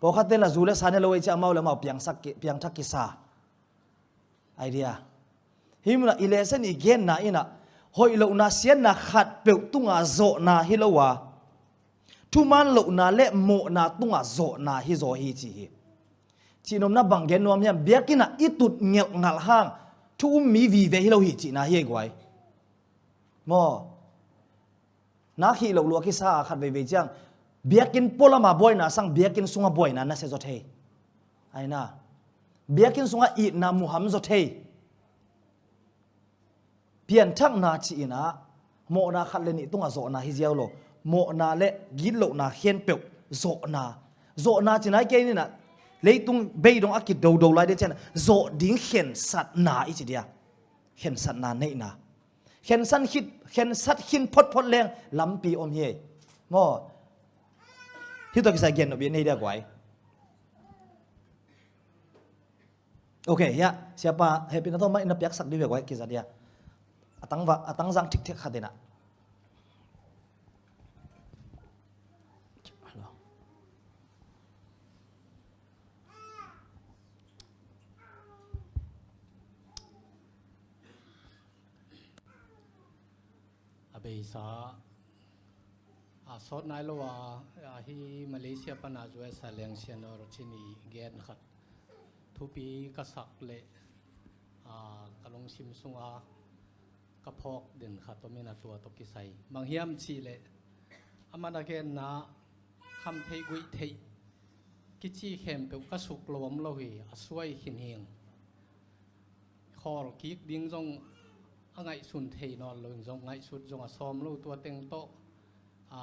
Pawlkhatte in ah zu le sa ne lo i ciang amau le amau piangsak ki, piangthak kisa. Idea. Hih munah i lesson i genna in ah hoih lohna siatna khat peuh tunga zawhna hi lo a, thuman lohna le mawhna tunga zawhna hi zaw hi ci hi. Cihnopna bang gen nuam hiam, biakinn ah i tut ngelhngalh hang thu um mi vive hi lo hi cihna hi ei guai. Maw? Nak hih loh lua kisa a khat veivei ciang, biakinn pualama buaina sang biakinn sunga buaina nasia zaw thei. Aina. Biakinn sunga itna muham zaw thei. Pianthakna ci-in ah mawhna khat le nih tungah zawhna hi ziau lo. Mawhna le gitlohna khempeuh zawhna. Zawhna ci nai kei ni nah, leitung bei dong a kidodo lai ding ciang zawh ding khensatna i ci dia. Khensatna neihna. Khensat khit, khensat khin photphot leng lampi om hi ei. Maw? Hih tawh kisai gen nop i nei dia guai. Ok, hiah siapa hehpihna tawh mah in na piaksak dih ve guai, kizat hiah. A tangva, a tangzang thikthek khat in ah. A beisa a sawt nai lo a, a hi Malaysia pana U S a leng Sianor cin i gen khat thupi ka sak leh, a, ka lungsim sunga ka phawk den khat om in a tua tawh kisai. Bang hiam cih leh a man a genna kham theih guih theih kici khempeuh ka suk lo om lo hi, a suai khin hing. Khawl kik ding zong a ngaihsun thei nawn lo in zong ngaihsut zong a sawm lo, tua teng tawh, a,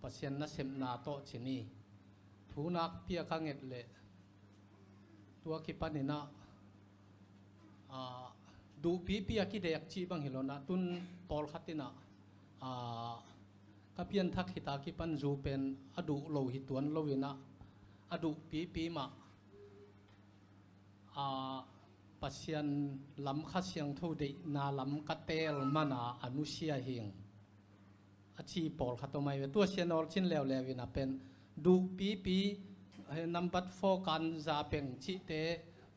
Pasian nasepna tawh ci ni. Thu nakpi a ka nget leh tua kipan in ah, a, duhpipi a kidek cih bang hi lo nah, tun pawlkhat in ah, a, ka pianthak khit a kipan zu pen a duh lo hi tuan lo in ah, a duhpipi mah, a, Pasian lam, Kha Siangtho deihna lam ka teel man a a nusia hing a ci pawlkhat om ai ve. Tua Sianor cin leuleu in a pen duhpipi, eh, nambat four kan za peng cihte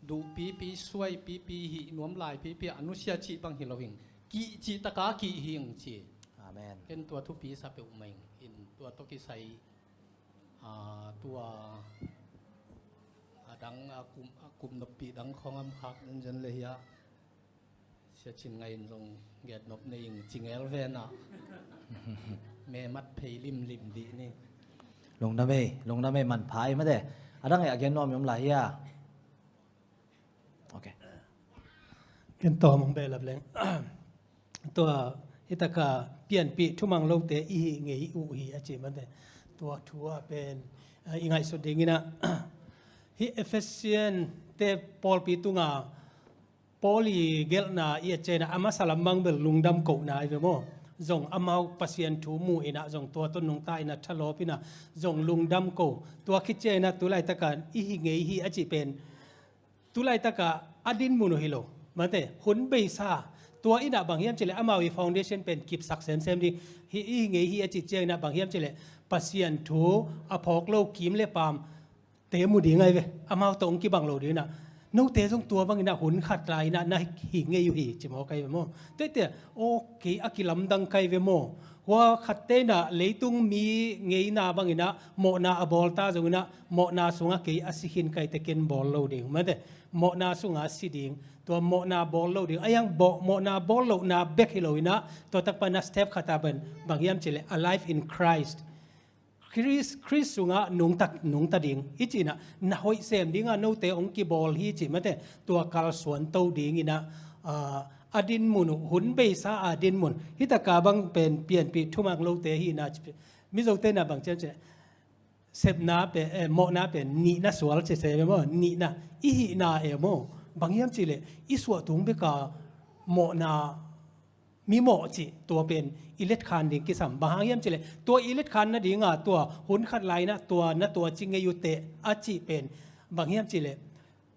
duhpipi, suaipipi, hih nuam laipipi a nusia cih bang hi lo hing. Kih cih taka kih hing ci. Amen. Ken tua thupi sa peuh mai in tua tawh kisai. A, tua a dang a kum, a kum noppi dang khawng am khak zenzen le hiah Sia Cin Ngai in zong get nop nei ing ci ngel ven ah. Me mat phei limlim dih ni. Lungdam ei, lungdam ei, manpha ei mate. A dang ei a gen nuam i om lai hia? Ok. Ken tawm hong behlap leng. Tua hi taka pianpih thumang lote i hih ngei uh hi a ci mate. Tua thu ah pen, ah, i ngaihsut dingin ah, hih Efesian-te pawlpi tunga Paul i gelhna i et ciangin ah, a masa lam bang bel lungdam kohna hi ve maw. Zong amau Pasian thu mu in ah, zong tua tawh nungta in ah, thalawp in ah, zong lungdam ko. Tua khit ciangin ah, tu laitak a i hih ngei hi a cih pen, tu laitak a a dinmun uh hi lo. Mate, hun beisa. Tua in ah bang hiam cih leh amau i foundation pen kipsak semsem ding. Hih i hih ngei hi a cih ciangin ah bang hiam cih leh Pasian thu a phawk lo kim le paam te mu ding ahi ve. Amau tawh hong kibang lo ding in ah. Note zong tua bangin ah hun khat lai in ah na hih ngei uh hi ci mawk ahi ve maw. Tuate, aw, kei a kilamdang ka hi ve maw. Hua khatte in ah leitung mi ngeina bangin ah mawhna a bawl ta zongin ah, mawhna sungah kei a si khin ka hi teh ken bawl lo ding. Mate, mawhna sungah si ding. Tua mawhna bawl lo ding. A hiang baw-, mawhna bawl lohna bek hi lo in ah, tua tak pan ah step khat a bang, bang hiam cih leh alive in Christ. Khrist, Khrist sungah nungta, nungta ding. I cih in ah, na hoih sem ding a note hong kibawl hi cih mate, tua kalsuan to ding in ah, ah, a dinmun uh, hun beisa a dinmun. Hi taka bang pen pianpih thumang lote hi in ah, Mizote in ah bang ci hiam cih leh, sepna pen, eh, mawhna pen nihna sual ci se ve maw, nihna, i hihna e maw. Bang hiam cih leh, i suah tung bek a mawhna mimawh cih tua pen i letkhan ding kisam. Bang hang hiam cih leh, tua i letkhan nading a, tua hun khat lai in ah tua na tuaci ngei uh teh a cih pen, bang hiam cih leh,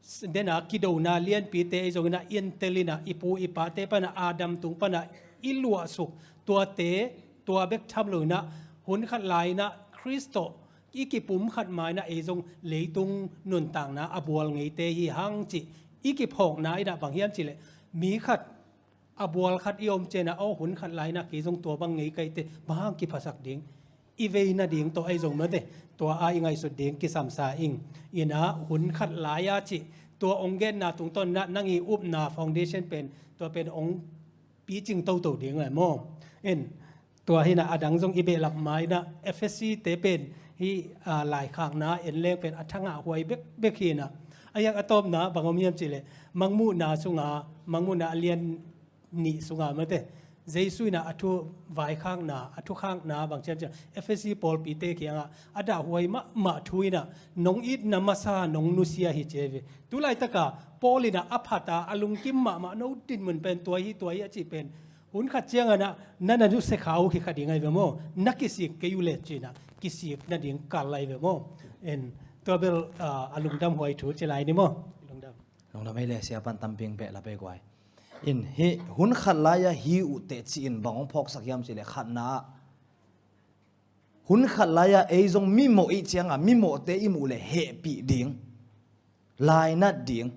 s-, den a kidona lianpite ahi zongin ah, i entel in ah, i pu i pate pan ah, Adam tung pan ah i luahsuk tuate, tua bek tham lo in ah, hun khat lai in ah Khrist tawh i kipumkhat ma in ah, ei zong leitung nuntakna a bual ngeite hi hang cih i kiphawkna in ah, bang hiam cih leh, mi khat a bual khat i om ciangin ah, aw, hun khat lai in ah kei zong tua bang ngei ka hi teh, bang hang kiphasak ding. I vei nading tawh ahi zong mate, tua a i ngaihsut ding kisam sa ing. In ah hun khat lai a cih, tua hong genna tungtawn in ah nang i upna foundation pen, tua pen hong picing toto ding ahi maw. En, tua hi in ah a dang zong i behlap ma in ah, Efesi-te pen hih, ah, laikhakna en leng pen a thangah huai bekbek hi in ah. A hiang a tawpna bang om hiam cih leh, Mangmuhna sungah, Mangmuhna a lian nih sungah mate, Jesu in ah a thu vaikhakna, a thukhakna bang ci hiam cih leh, Efesi pawlpite kiangah a dahhuai mahmah thu in ah, nong itna masa nong nusia hi ci hi ve. Tu laitak a Paul in ah a phat a, a lungkim mahmah, no dinmun pen tua hi, tua hi a cih pen, hun khat ciangin ah na na nusia kha uh hi kha ding ahi ve maw. Na kisik kei uh leh ci in ah, kisik nading kal lai ve maw. En, tua bel, ah, a lungdam huai thu ci lai ni maw. Lungdam. Lungdam ei le, sia pan tamping beh la pe guai. In hih hun khat lai a hi uh teh ci-in bang hong phawksak hiam cih leh, khatna ah, hun khat lai a ei zong mimawh i hih ciang a, mimawhte i muh leh hehpih ding, lainat ding.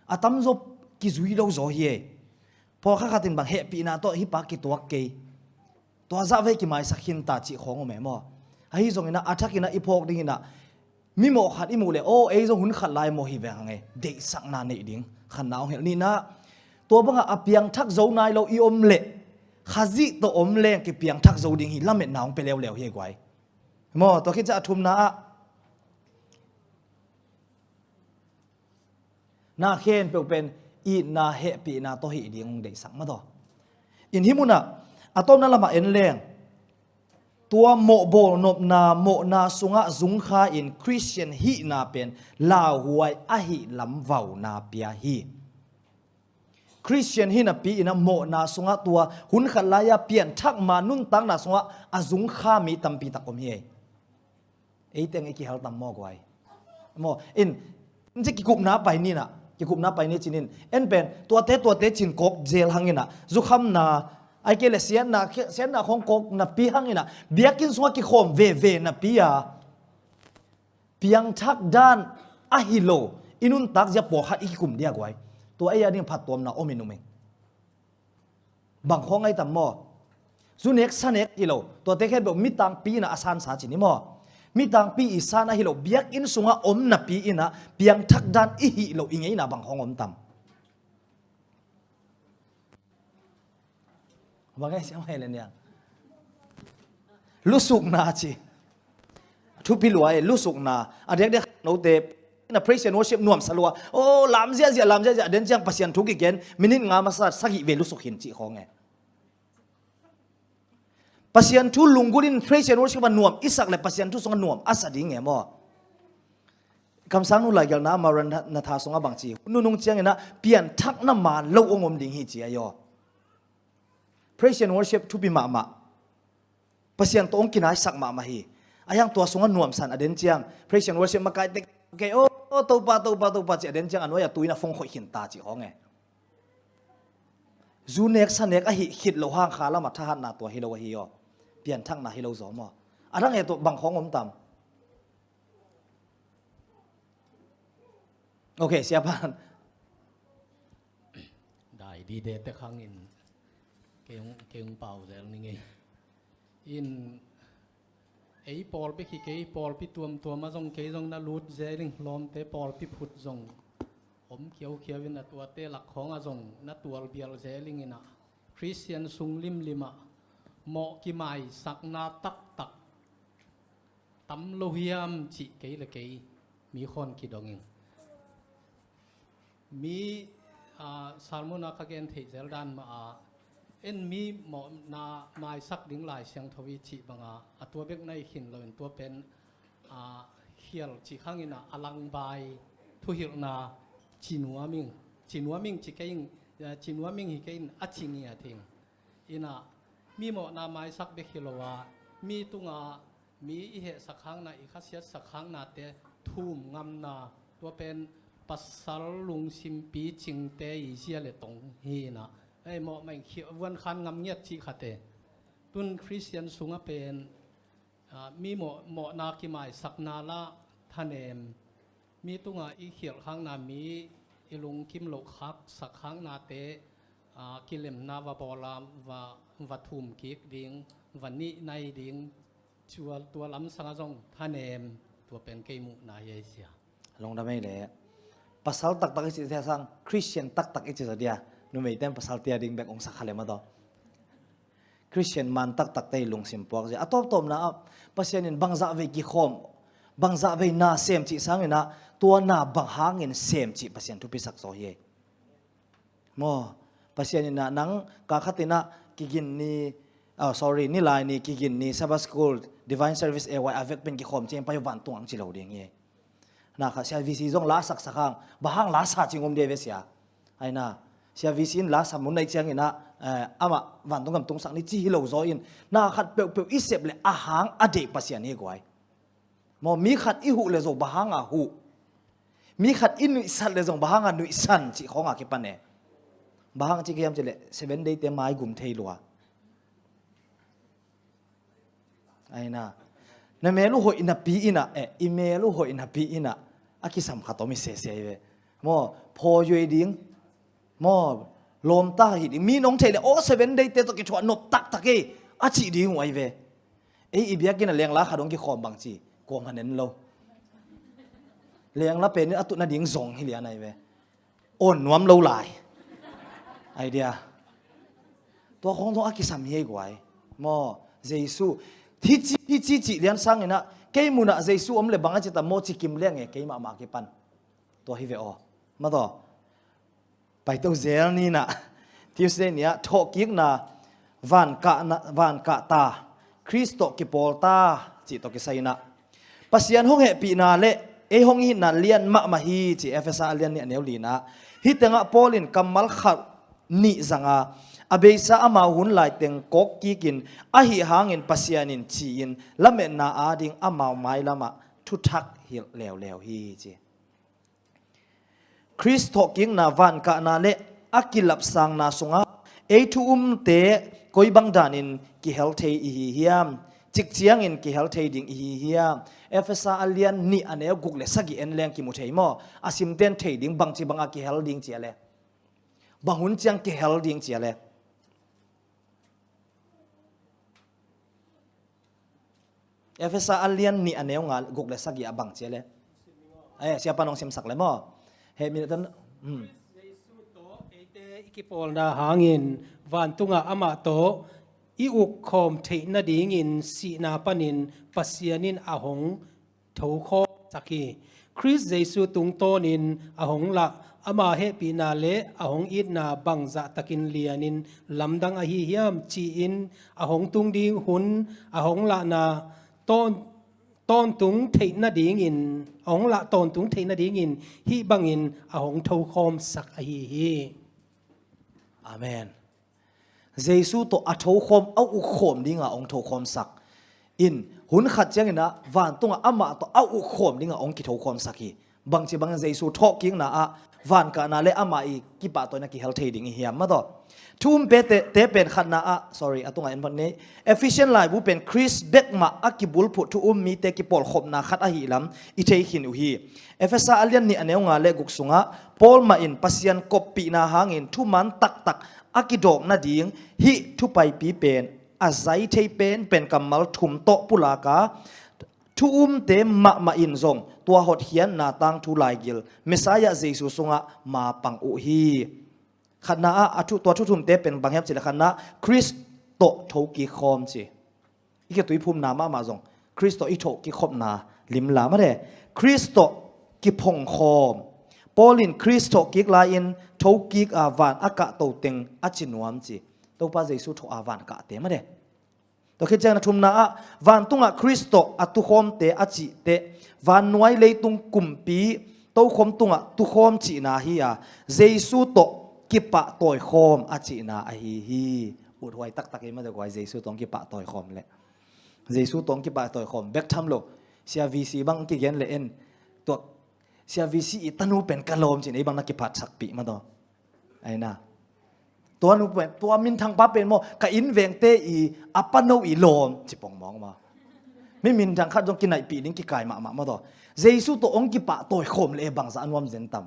A tamzaw kizui lo zaw hi ei. Pawlkhat khat in bang hehpihna tawh hih pa kituak kei, tua zah vei kimaisak khin ta cih khawng om e maw. Ahi zongin ah, a thak in ah i phawk ding in ah, mimawh khat i muh leh, aw, ei zong hun khat lai mawh hi veng hang e, deihsakna neih ding. Khatna hong hilh. Nihna, tua bang a a piangthak zo nai lo i om leh, Khazih tawh om leng kipiangthak zo ding hi, lametna hong pia leuleu hi ei guai. Maw, tua khit ciang a thumna ah, na khempeuh pen itna hehpihna tawh hih ding hong deihsak mah tawh. In hih mun ah, a tawpna lamah en leng, tua mawhbawl nopna, mawhna sungah zungkha in Khristian hihna pen lauhuai ahih lam vauna pia hi. Khristian hih napi in ah mawhna sungah, tua hun khat lai a pianthak ma nuntakna sungah a zungkha mi tampi tak om hi ei. Ei teng i kihel tam maw guai. Maw, in, in ci kikupna pai ni in ah, kikupna pai ni ci-in, en pen, tuate, tuate ci-in kawk zel hang in ah, zukhamna, ahih kei leh siatna, siatna khawng kawk napi hang in ah, biakinn sungah kikhawm veve napi a, piangthak dan ahi lo i nuntak zia pawlkhat i kikum dia guai. Tua ei a ding phattuamna om in um ing. Bang khawng ahi tam maw? Zu nek sa nek hi lo, tuate khempeuh mi tangpi in ah a sansa ci ni maw? Mi tangpi i san ahi lo, biakinn sungah om napi in ah piangthak dan i hih loh i ngeina bang khawng om tam? Bang e, siam hai le niang. Lusukna ci. Thupi lua e, lusukna. A diakdiak note in ah praise and worship nuamsa lua. Oh, lam ziahziah, lam ziahziah, den ciang Pasian thu kigen, minute nga masa sagih vei lusuk hi in cih khawng e. Pasian thu lunggulh in praise and worship a nuam i sak le Pasian thu sungah nuam a sa ding e maw? Kamsangnu laigelhna a Maranatha sungah bang ci, nunung ciangin ah pianthakna man lo hong om ding hi ci a hi aw. Praise and worship thupi mahmah. Pasian tawh hong kinaisak mahmah hi. A hiang tua sungah nuamsan a den ciang praise and worship makaite kei aw, Topa, Topa, Topa ci a den ciang a nuai a tuin a fong khoih khin ta ci hong e. Zu nek sa nek ahi khit lo hang kha lamah thahatna tua hi lo ahi aw. Pianthakna hi lo zaw maw? A dang e tua bang khawng om tam? Ok, siapa. Dai dide te khangin kei hong, kei hong pau zel ni ngei. In ei pawlpi khi kei pawlpi tuamtuam a zong kei zong na lut zel ing, lawmte pawlpi phut zong om khiaukhia in a tuate lak khawng a zong na tual bial zel ing in ah Khristian sung limlim ah mawh kimaisakna taktak tam lo hiam cih kei le kei mi khawn kidong ing. Mi, ah, sermon a ka gen theih zel dan mah a, en mi mawhna maisak ding Lai Siangtho i cih bang a, a tua bek na i khin lo in tua pen, ah, khial cih khang in ah a langbai thuhilhna ci nuam ing, ci nuam ing ci kei ing, ah, ci nuam ing hi kei in a ci ngiat ing. In ah mi mawhna maisak bek hi lo a, mi tungah mi i hehsak hangna, i khasiatsak hangnate thum ngamna, tua pen pasal lungsim picingte i zia le tong hi in ah, ei mawh mah in khia vuan khan ngam ngiat cih khate. Tun Khristian sungah pen, ah, mi mawh, mawhna kimaisakna lah thanem, mi tungah i khialh hangna, mi i lungkim loh khaksak hangnate, ah, kilemna va bawl a, va, va thum kik ding, va nih nai ding, tua, tua lamsang a zong thanem, tua pen kei muhna hi a i sia. Lungdam ei le. Pasal taktak i cih sang, Khristian taktak i cih zaw dia. Numeite in pasal tia ding bek ong sak kha le maw taw. Khristian man taktakte i lungsim puak zia. A tawptawpna ah Pasian in bangzah vei kikhawm, bangzah vei na sem cih sangin ah tua na bang hangin sem cih Pasian thupisak zaw hi ei. Maw, Pasian in ah nang kha khat in ah kigin ni, oh, sorry, nilai ni, kigin ni, Sabbath School, Divine Service, A Y, a vek pen kikhawm ciang pai uh vantung ang ci lo ding hi. Na kha Sia V C zong la saksak hang, bang hang la sa cing om dia ve sia. Ai na, Sia V C in la sa mun nai ciangin ah, eh, amah vantung gam tungsak ni ci hi lo zaw in, na khat peuhpeuh i sep le a hang a deih Pasian hi guai. Maw, mi khat i huh le zong bang hanga huh? Mi khat i nuihsat le zong bang hanga nuihsan cih khawnga kipan e. Bang hang ci kiam ci le Seven Day te maigum thei lua. Ai na. Na mel uh hoih napi in ah, eh, i mel uh hoih napi in ah a kisam khat om i sese i ve. Maw, phaw yuai ding. Maw, lawmta hi ding. Mi nong theih le aw Seven Day te tawh kithuah nop taktak ei a cih ding uh ai ve. Ei i biakinn a lengla khat hong kikhawm bang ci, kuam han en lo. Lengla pen in a tut nading zong hi lian ai ve. Awn nuam lo lai. Ai dia. Tua khong zong a kisam hi ei guai. Maw, Jesu. Hici, hici cih lian sangin ah, kei mun ah Jesu om le bang a ci ta maw ci kim leng e, kei mahmah kipan. Tua hi ve aw. Maw taw. Paito zel ni in ah, Tuesday ni ah, thawhkikna, vankahna, vankah ta, Khrist tawh kipawl ta, cih tawh kisai in ah. Pasian hong hehpihna le ei hong itna lian mahmah hi, ci Efesa a lian nih a neu li in ah. Hih tengah Paul in kammal khat nih zang a, a beisa amau hun lai teng kawk kikin, ahi hangin Pasian in ci-in, lametna ading amau mailamah thuthak hilh leuleu hi, ci. Khrist thawhkikna, vankahna le a kilapsangna sungah ei thu umte koi bang danin kihel thei i hi hiam? Cik ciangin kihel thei ding i hi hiam? Efesa a lian nih a neu guk le sagih en leng kimu thei maw? A simten thei ding, bangci banga kihel ding cia le, bang hun ciang kihel ding cia le. Efesa a lian nih a neu nga guk le sagih a bang cia le. Eh, siapa nong simsak le maw? He minute tan, hmm. Jesu tawh eite i kipawlna hangin vantungah amah tawh i ukkhawm theih nadingin sihna panin Pasian in a hong thokhawm sak hi. Khrist Jesu tungtawnin a hong lah, ama hehpihna le a hong itna bangzah takin lianin lamdang ahi hiam, ci-in a hong tung ding hun a hong lahna tawn-, tawntung theih nadingin, a hong lah tawntung theih nadingin hih bangin a hong thokhawmsak ahi hi. Amen. Jesu tawh a thokhawm, a ukkhawm dinga hong thokhawmsak in, hun khat ciangin ah vantungah amah tawh a ukkhawm dinga hong kithokhawmsak hi. Bangci bangin Jesu thawhkikna ah vankahna le amah i kipahtawina kihel thei ding i hiam mah tawh. Thu um pete, te pen khatna ah, sorry, a tungah en phot ni. Ephesian laibu pen Khrist bek mah a kibulphuh thu um mite kipawlkhopna khat ahih lam i thei khin uh hi. Efesa a lian nih a neu nga le guk sungah Paul mah in Pasian koppihna hangin thuman taktak a kidawk nading hih thupaipi pen a zai thei penpen kammal thum tawh pulaka, thu umte mahmah in zong tua hotkhiatna tangthu laigil Messiah Jesu sungah mapang uh hi. Khatna ah, a thu, tua thu thumte pen bang hiam cih leh khatna, Khrist tawh thokik khawm ci. I kituiphumna mahmah zong Khrist tawh i thokik khopna limla mah de. Khrist tawh kiphongkhawm. Paul in Khrist thokik lai-in thokik a van a kahto teng a ci nuam ci. Topa Jesu thawh a van kahte mah de. Tua khit ciangin a thumna ah, vantungah Khrist tawh a tukhawmte a cihte, vannuai leitung kumpi tokhom tungah tukhawm cihna hi a, Jesu tawh kipahtawikhawm a cihna ahi hi. Uthuai taktak hi mah de guai, Jesu tawh kipahtawikhawm le. Jesu tawh kipahtawikhawm bek tham lo. Sia V C bang kigen le en. Tua Sia V C i tanu pen ka lawm cin ei bang na kiphatsakpih mah tawh. Aina. Tua nu pen, tua minthang pa pen maw, ka inn vengte i a pano i lawm ci pongmawk maw. Mi minthang khat zong kinaihpih ding kikai mahmah maw tawh. Jesu tawh hong kipahtawikhawm le bangzah a nuam zen tam.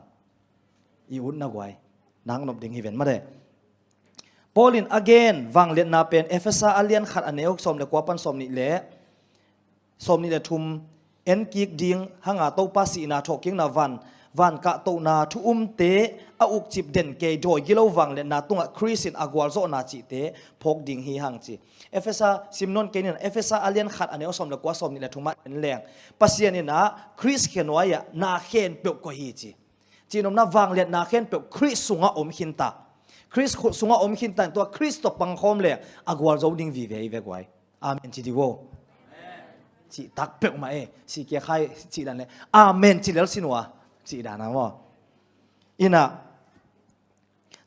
I utna guai. Nang nop ding hi ven mah de. Paul in a gen vangliatna pen Efesa a lian khat a neu sawm le kua pan sawm nih le sawm nih le thum en kik ding hanga Topa sihna, thawhkikna, van, van kahtohna, thu umte a ukcip den kei, dawi gilo vangliatna tungah Khrist in a gualzawhna cihte phawk ding hi hang ci. Efesa, sim nawn kei ning, Efesa a lian khat a neu sawm le kua, sawm nih le thum ah en leng. Pasian in ah Khrist khenuai ah na khempeuh koih hi ci. Cihnopna vangliatna khempeuh Khrist sungah om khinta. Khrist khu-, sungah om khinta in tua Khrist tawh pangkhawm le a gualzo ding vive hi ve guai. Amen ci di vo. Cih tak peuhmah e, si kia khai cih dan le. Amen ci lel sin ua. Cih dan a maw. Ina.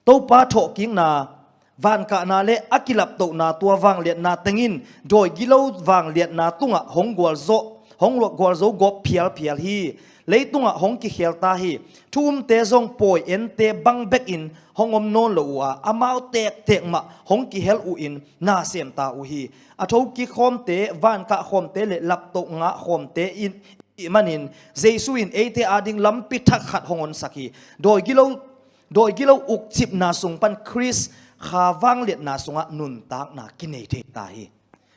Topa thawhkikna, vankahna le a kilaptohna tua vangliatna tengin dawi gilo vangliatna tungah hong gualzawh, hong gualzo gawp phialphial hi. Leitungah hong kikhelta hi. Thu umte zong pawi ente bang bekin hong om nawn lo uh a, amau tektek mah hong kihel uh in na semta uh hi. A thokik khawmte, vankah khawmte le laptoh ngah khawmte in, ih manin Jesu in eite ading lampi thak khat hong honsak hi. Dawi gilo, dawi gilo ukcipna sung pan Khrist kha vangliatna sungah nuntakna kinei thei ta hi.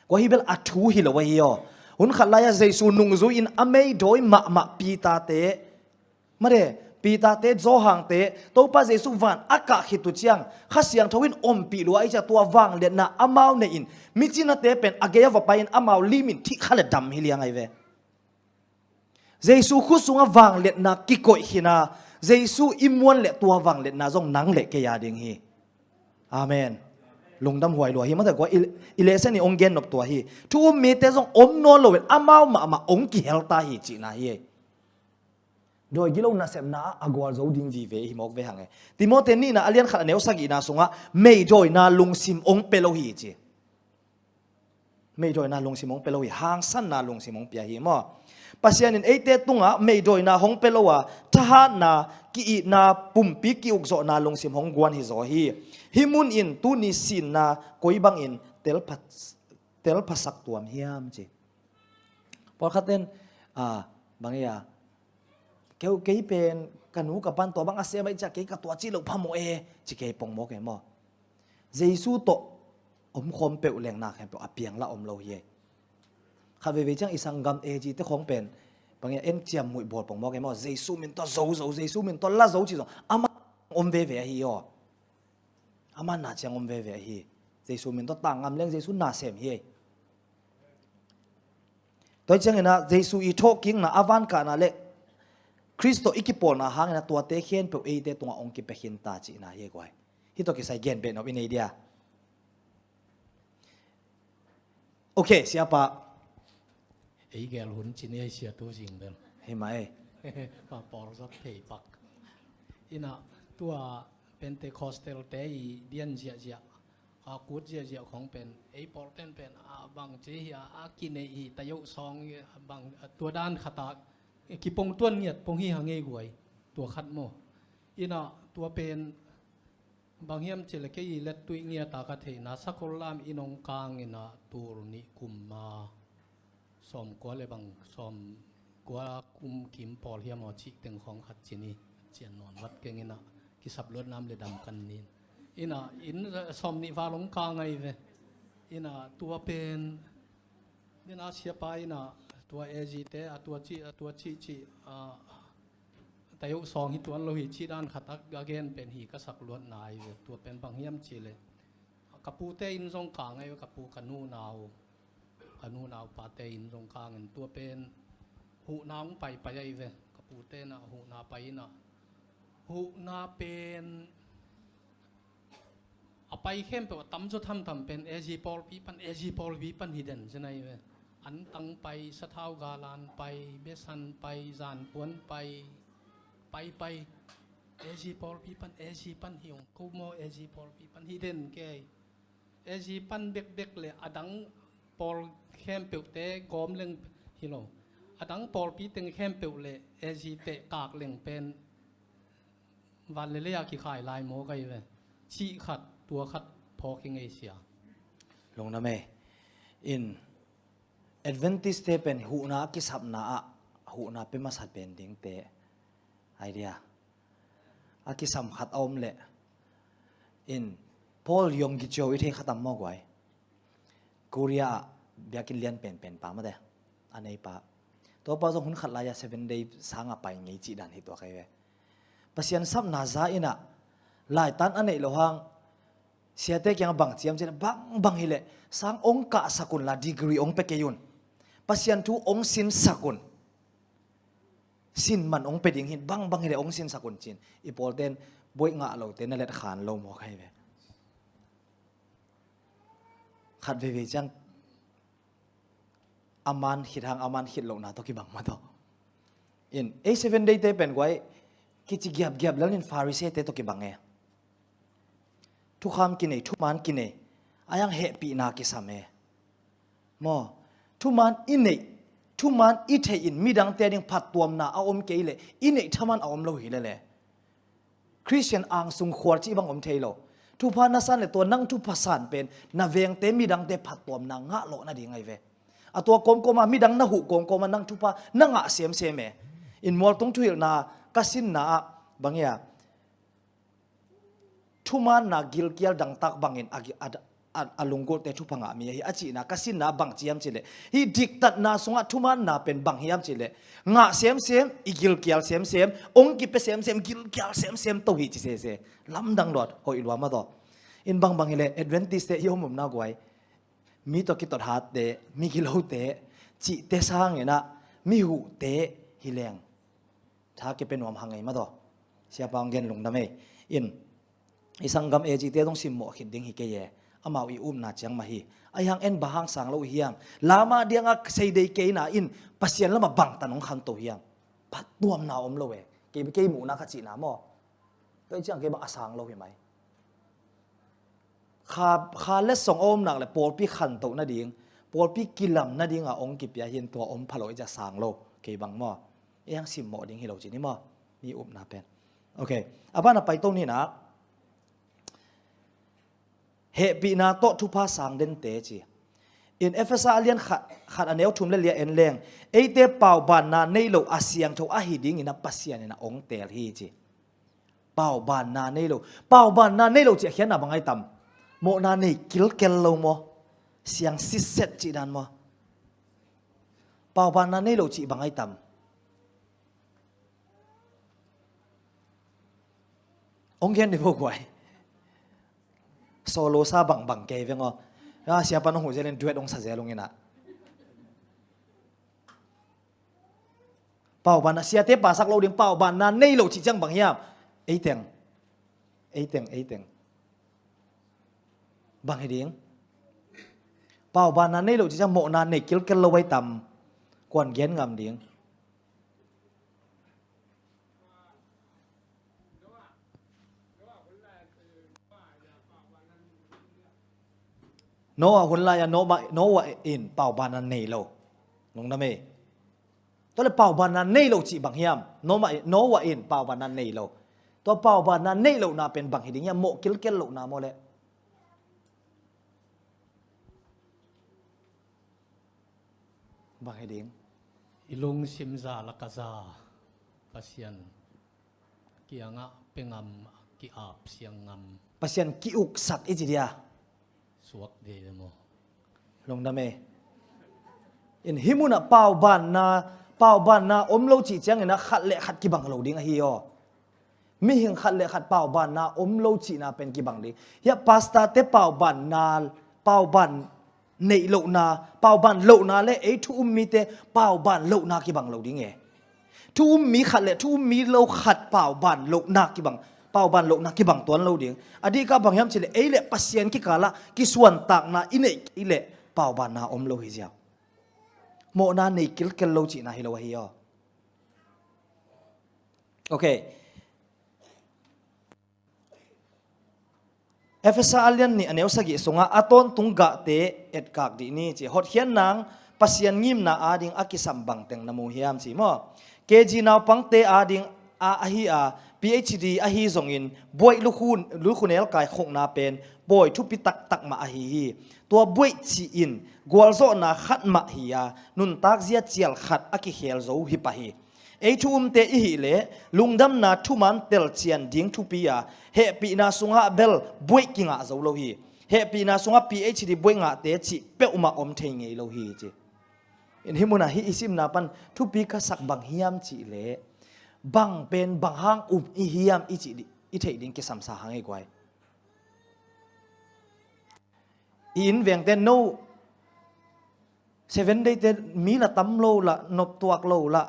Kua hi bel a thu hi lo ahi aw. Hun khat lai-ah Jesu nungzui in a meidawi mahmah Peter-te, mare, Peter-te, Johan-te, Topa Jesu van a kah khit uh ciang Kha Siangtho in ompih lua i cia tua vangliatna amau nei in micinate pen a gei a va pai in amau lim in thih kha le dam hi liang ahi ve. Jesu khut sungah vangliatna kikoih khin a, Jesu i muan le tua vangliatna zong nang le kei a ding hi. Amen. Lungdam huai lua hi, mate kua i, i lehsen i ong gen nop tua hi. Thu um mite zong om nawn lo in amau mahmah ong kihelta hi cihna hi. Dawi gilo nasepna ah a gualzo ding vive hi mawk ve hang e. Timothy nihna a lian khat a neu sagihna sungah meidawina lungsim ong pe lo hi ci. Meidawina lungsim hong pia lo hi, hangsanna lungsim hong pia hi maw? Pasian in eite tungah meidawina hong pia lo a, thahatna, ki-itna, pumpi ki-ukzawhna lungsim hong guan hi zaw hi. Hih mun in tuni sinna koi bangin telpha, telphasak tuam hiam ci. Pawlkhat in, a, bang hi a, keu kei pen ka nu ka pan tua bang a sem a i cia kei ka tua ci lo phamawh e ci kei pongmawk e maw? Jesu tawh omkhawm peuh leng na khempeuh a piang lah om lo hi e. Kha veivei ciang i sanggam A G te khawng pen bang hi a en ciam muih bawl pongmawk e maw? Jesu min tawh zo zo, Jesu min tawh la zo ci zong amah om veve ahi aw. Amah na ciang om veve ahi. Jesu min tawh tang ngam leng Jesu na sem hi e. Tua hi ciangin ah Jesu i thawhkikna a vankahna le Khrist tawh i kipawlna hangin a tuate khempeuh eite tungah hong kipia khin ta cihna hi guai. Hih tawh kisai gen beh nop i nei dia. Ok, siapa. Ei gel hun cin ei sia tu zing bel. Hi mah ei. Ma pawl zot thei pak. Ina tua Pentecostal te i dian ziahziah, a kut ziahziah khong pen, ei pawl pen pen, a bang ci hi a, a kinei hi, tayo sawng hi, a bang, a tua dan khat a, kipong tuan ngiat pong hi hang ei guai, tua khat maw. Ina tua pen, bang hiam cih leh kei i let tuih ngiat a ka theihna, sakol lam i nong kang ina tul nih kum ma, sawmkua le bang, sawmkua kum kim pawl hiam aw cih teng khawng khat ci ni, cian nawn vat keng ina, kisap luat nam le dam kan ni. Ina, inn sawm nih val hong kang ahi ve. Ina, tua pen, ina siapa ina, tua A G te, a tua cih, a tua cih cih, a, tayo sawng hi tuan lo hi cih dan khat a, a gen pen hi ka sak luatna ahi ve. Tua pen bang hiam cih leh, ka pute inn zong kang ahi ve, ka pu ka nunau, ka nunau pate inn zong kang in tua pen huhna hong paipai ahi ve. Ka pute na huhna pai ina, huhna pen a pai khempeuh a tamzaw thamtham pen A G pawlpi pan, A G pawlpi pan hi den zen ahi ve. Antang pai, sathau galan pai, besan pai, zanpuan pai, pai pai. A G pawlpi pan, A G pan hi ung ko maw, A G pawlpi pan hi den kei. A G pan bekbek le a dang pawl khempeuhte gawm leng hi lo. A dang pawlpi teng khempeuh le A G teh kak leng pen van le lei a kikhai lai maw kai ve. Cih khat, tua khat phawk hi ngei sia. Lungdam ei. In Adventist te pen huhna a kisapna ah, huhna pe masa pen dingte. Idea. A kisam khat a om leh. In Paul Yonggi Cho i thei khat am maw guai. Korea ah biakinn lian penpen pa mate. A nei pa. Tua pa zong hun khat lai-a Seven Day sang a pai ngei cih dan hi tua kai ve. Pasian sapna za ina laitan a neih lo hang siate kiang bang ciam cin bangbang hileh sang ong kahsak un la degree ong pe kei un. Pasian thu ong sinsak un. Sin man ong pe ding hin bangbang hileh ong sinsak un cin. I pawlten boih ngah lote na let khan lo maw kai ve. Khat veivei ciang a man khit hang a man khit lohna tawh kibang mah tawh. In ei Seven Day te pen guai kici giapgiap lel in Pharisee te tawh kibang e. Thukham kinei, thuman kinei, a yang hehpihna kisam e. Maw, thuman i neih, thuman i theih in midangte ding phattuamna a om kei leh i neih thaman a om lo hi lele. Khristian angsung khual cih bang om thei lo. Thupha na san le tua nang thupha san pen na vengte midangte phattuamna ngah lawh nading ahi ve. A tua kawmkawma midang na huh kawmkawma nang thupha na ngah semsem e. In mualtung thuhilhna ka sinna ah bang ia thumaanna gilkial dangtak bangin a, a, a, a lunggulhte thupha ngah mi ahi a cihna ka sinna bang ci hiam cihleh, hih diktatna sungah thumaanna pen bang hiam cihleh, ngah semsem, i gilkial semsem, ong kipia semsem, gilkial semsem to hi ci sese. Lamdang luat hoih lua mah tawh. In bangbang hileh Adventist te i om omna guai, mi tawh kitot hatte, mi gilote, cihte sanginah mi huhte hi leng tha kipia nuam hang ei mah tawh. Siapa hong gen lungdam ei. In i sanggam A G te dong simmawh khit ding hi kei e. Amau i upna ciang mah hi. Ahi hang en bang hang sang lo hiam? Lama dianga seidei keina in Pasian lamah bangtan hong khanto hiam? Phattuamna om lo e. Kei, kei muhna ka cihna maw? Kei ciang kei bang a sang lo hi mai. Kha, kha letsong a om nak le pawlpi khantoh nading, pawlpi kilam nadinga ong kipia hin tua om phalo i ca sang lo. Kei bang maw? Ei hang simmawh ding hi lo ci ni maw? Mi upna pen. Ok. A bana paito ni nak. Hehpihna tawh thupha sang dente ci. In Efesa a lian khat, khat a neu thum le lia en leng. Eite paubanna nei lo a siangtho ahi dingin a Pasian in a ong teel hi ci. Paubanna nei lo. Paubanna nei lo cih a khiatna bang ai tam? Mawhna nei kilkel lo maw? Siang sitset cih dan maw? Paubanna nei lo cih bang ai tam? Ong gen ni vo guai. Solo sa bangbang kei veng aw. A siapa nong huh zelin duet ong sa zel ong ina. Paubanna, siate pasak lo ding, paubanna nei lo cih ciang bang hiam? Ei teng. Ei teng, ei teng. Bang hi ding? Paubanna nei lo cih ciang mawhna nei kilkel lo ai tam. Kuan gen ngam ding. Noah hun lai-a Noah, Noah in paubanna nei lo. Lungdam ei. Tua le paubanna nei lo cih bang hiam? Noah, Noah in paubanna nei lo. Tua paubanna nei lohna pen bang hi ding hiam? Mawh kilkel lohna maw le? Bang hi ding? I lungsim za la ka za Pasian kiangah pengam ki-ap siang ngam. Pasian ki-uksak i ci dia. Suak de maw? Lungdam ei. In hih munah paubanna, paubanna om lo cih ciangin ah khat le khat kibang lo ding ahi aw. Mihing khat le khat paubanna om lo cihna pen kibang ding. Hiah pastor te paubanna, pauban neih lohna, pauban lohna le ei thu um mite pauban lohna kibang lo ding e. Thu um mi khat le thu um mi lo khat pauban lohna kibang, pauban lohna kibang tuan lo ding. A dihkah bang hiam cih le ei le Pasian kikalah kisuantakna i neih kei le paubanna om lo hi ziau. Mawhna nei kilkel lo cihna hi lo ahi aw. Ok. Efesa a lian nih a neu sagih sungah a tawntung gahte etkak dih ni ci. Hotkhiat nang Pasian ngimna ading a kisam bangteng na mu hiam ci maw? K G naupangte ading a ahi a, P H D ahi zongin buaih lukhu, lukhu nelkai khukna pen pawi thupi taktak mah ahi hi. Tua buaih cih in gualzawhna khat mah hi a, nuntak zia cial khat a kikhel zo hi pah hi. Ei thu umte i hih leh lungdamna thuman telcian ding thupi a, hehpihna sungah bel buaih kingah zo lo hi. Hehpihna sungah P H D buaih ngahte cih peuhmah om thei ngei lo hi ci. In hih munah hih i simna pan thupi ka sak bang hiam cih leh bang pen bang hang um i hiam i cih dih, i theih ding kisamsa hang ei guai. I inn vengte no Seven Day te mi la tam lo la, noptuak lo la,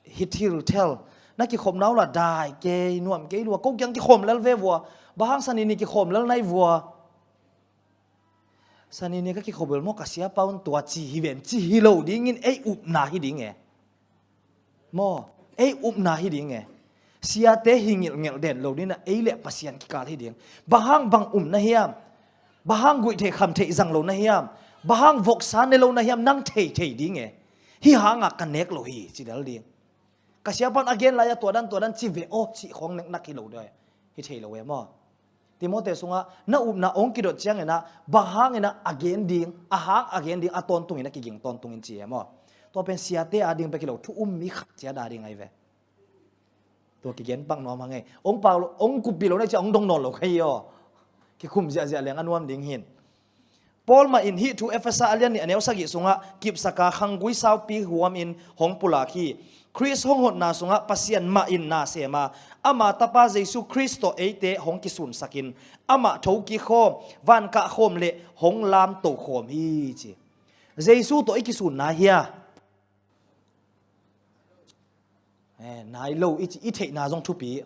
hi thil thel. Na kikhopna uh la dai kei, nuam kei lua, ko kiang kikhawm lel ve vua. Bang hang Sani ni kikhawm lel nai vua. Sani ni ka kikhawm lel maw ka siapa un tua ci hi ven, ci hi lo dingin ei upna hi ding e. Maw, ei upna hi ding e. Siate hi ngilhngilh den lo ding a, ei le Pasian kikal hi ding. Bang hang bang um na hiam? Bang hang guih theih kham theih zang lo na hiam? Bang hang voksa ne lo na hiam? Nang thei thei ding e. Hih hangah ka nek lo hi, ci lel ding. Ka siapa'n a gen lai-a tua dan tua dan ci ve aw, cih khawng neknak hi lo ding e. Hi thei lo e maw. Timote sungah na upna hong kidot ciangin ah bang hangin ah a gen ding, a hang a gen ding, a tawntungin a kiging tawntungin ci e maw. Tua pen siate ading bek hi lo, thu um mi khat ciat ading ahi ve. Tua kigen pak nuam hang e. Hong pau lo, hong kuppih lo na ci a hong dong nawn lo kha hi aw. Kikum ziahziah leng a nuam ding hi. Paul mah in hih thu Efesa a lian nih a neu sagih sungah kipsaka khanggui saupi huamin hong pulak hi. Khrist hong hotna sungah Pasian mah in na sem a, ama tapa Jesu Khrist tawh eite hong kisunsakin amah thokik khawm, vankah khawm le hong lamto khawm hi ci. Jesu tawh i kisunna hia? Eh, nai lo i, i theihna zong thupi.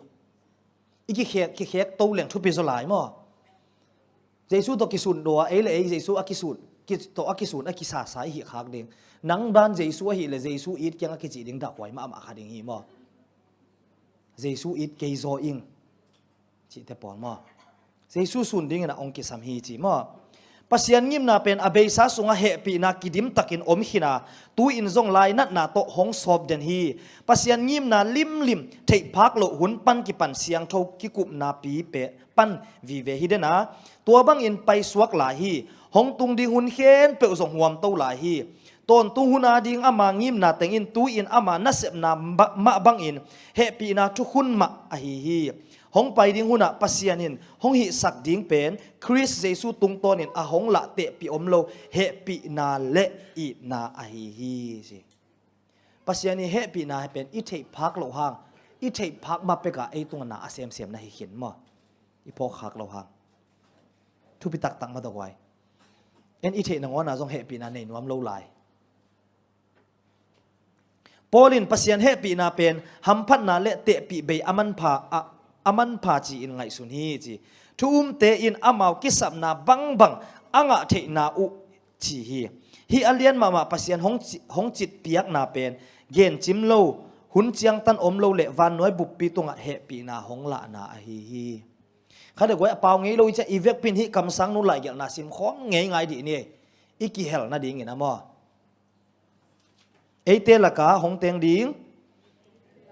I kikhek, kikhek to leng thupi zaw lai maw? Jesu tawh kisun dua, ei le ei Jesu a kisun, ki, tawh a kisun a kisasa i hih khak ding. Nang dan Jesu ahih le Jesu it kiang a kicih ding dahhuai mahmah kha ding hi maw? Jesu it kei zaw ing. Cihte pawl maw? Jesu sun dingin a hong kisam hi ci maw? Pasian ngimna pen a beisa sungah hehpihna kidimtakin om khin a, tu-in zong lainatna tawh hong sawp den hi. Pasian ngimna limlim theihphak loh hun pan kipan siangtho kikupna pi pe pan vive hi den a, tua bangin paisuak lai hi. Hong tung ding hun khempeuh zong huamto lai hi. Tawntung hun ading ama ngimna tengin tu-in ama nasepna mah, mah bangin hehpihna thukhun mah ahi hi. Hong pai ding hunah Pasian in hong hihsak ding pen Khrist Jesu tungtawnin a hong lahtehpih om lo hehpihna le itna ahi hi ci. Pasian i hehpihna pen i theihphak loh hang, i theihphak mah pekah ei tungah na a semsem na hi khin maw? I phawkkhak loh hang. Thupi taktak mah tawh guai. En i theih nangawnah zong hehpihna nei nuam lo lai. Paul in Pasian hehpihna pen hamphatna le tehpih bei a manpha, a, a manpha ci-in ngaihsun hi ci. Thu umte in amau kisapna bangbang a ngah theihna uh ci hi. Hih a lian mahmah Pasian hong ci-, hong citpiakna pen gencim lo, hun ciangtan om lo le vannuai buppi tungah hehpihna hong lahna ahi hi. Kha deuh guai, a pau ngei lo i ciah i vekpi in hih kamsang nu laigelhna simkhawm ngei ngai dih ni. I kihel nadingin a maw? Eite laka hong teng ding,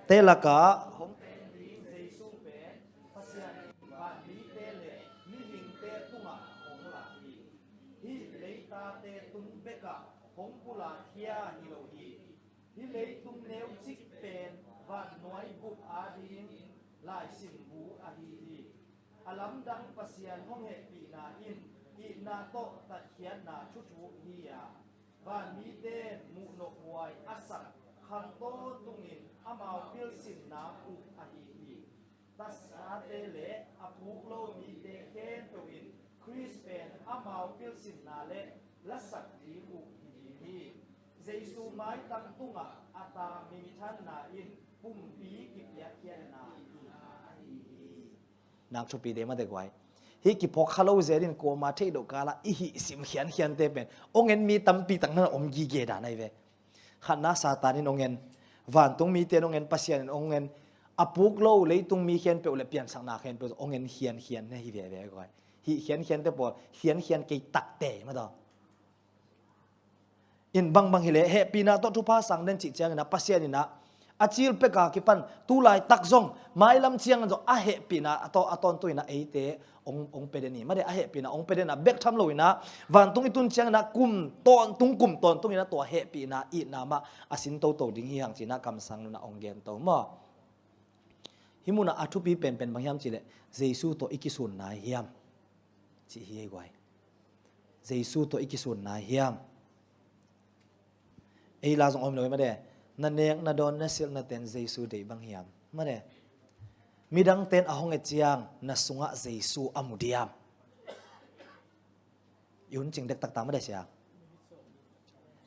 te laka hong teng ding Jesu pen Pasian in vanmite le mihingte tungah hong lak hi. Hih leitate tung bekah hong pulak hia hi lo hi. Hih leitung neucik pen vannuai bup adingin laisim bu ahi hi. A lamdang Pasian hong hehpihna in itna tawh tatkhiatna thuthuk hi a, vanmite muhnophuai a sak khang tawntungin amau pilsinna uh ahi hi. Tasate le a puk lo mite khempeuh in Khrist pen amau pilsinna le lasak ding uh hi ding hi. Jesu maitang tungah a ta minthanna in pumpi kipiakkhiatna itna ahi hi. Nak thupi de mah de guai. Hih kiphawk kha lo zel in kuama theih loh kala i hih sim khiankhiante pen ong en mi tampi tak na om gige dan ahi ve. Khatna Satan in ong en, vantung mite in ong en, Pasian in ong en, a puk lo leitung mi khempeuh le piansakna khempeuh ong en khiankhian na hi veve guai. Hih khiankhiante pawl khiankhian kei takte mah tawh. In bangbang hileh hehpihna tawh thupha sang den cih ciangin ah Pasian in ah a cil peka kipan tulaitak zong mailam ciangin zong a hehpihna a taw, a tawntung in ah eite ong, ong pe den hi. Made a hehpihna ong pe den ah bek tham lo in ah vantung i tun ciangin ah kum tawntung, kum tawntung in ah tua hehpihna itna mah a sin toto ding hi hang ci-in ah kamsang nun ah ong gen to maw? Hih munah a thupi penpen bang hiam cihleh Jesu tawh i kisun nai hiam? Cih hi ei guai. Jesu tawh i kisun nai hiam? Ei la zong om lo hi made. Na nek, na dawn, na silh, na ten Jesu deih bang hiam? Made. Midang ten a hong et ciang na sungah Jesu a mu diam? I hun cing dektak ta made sia.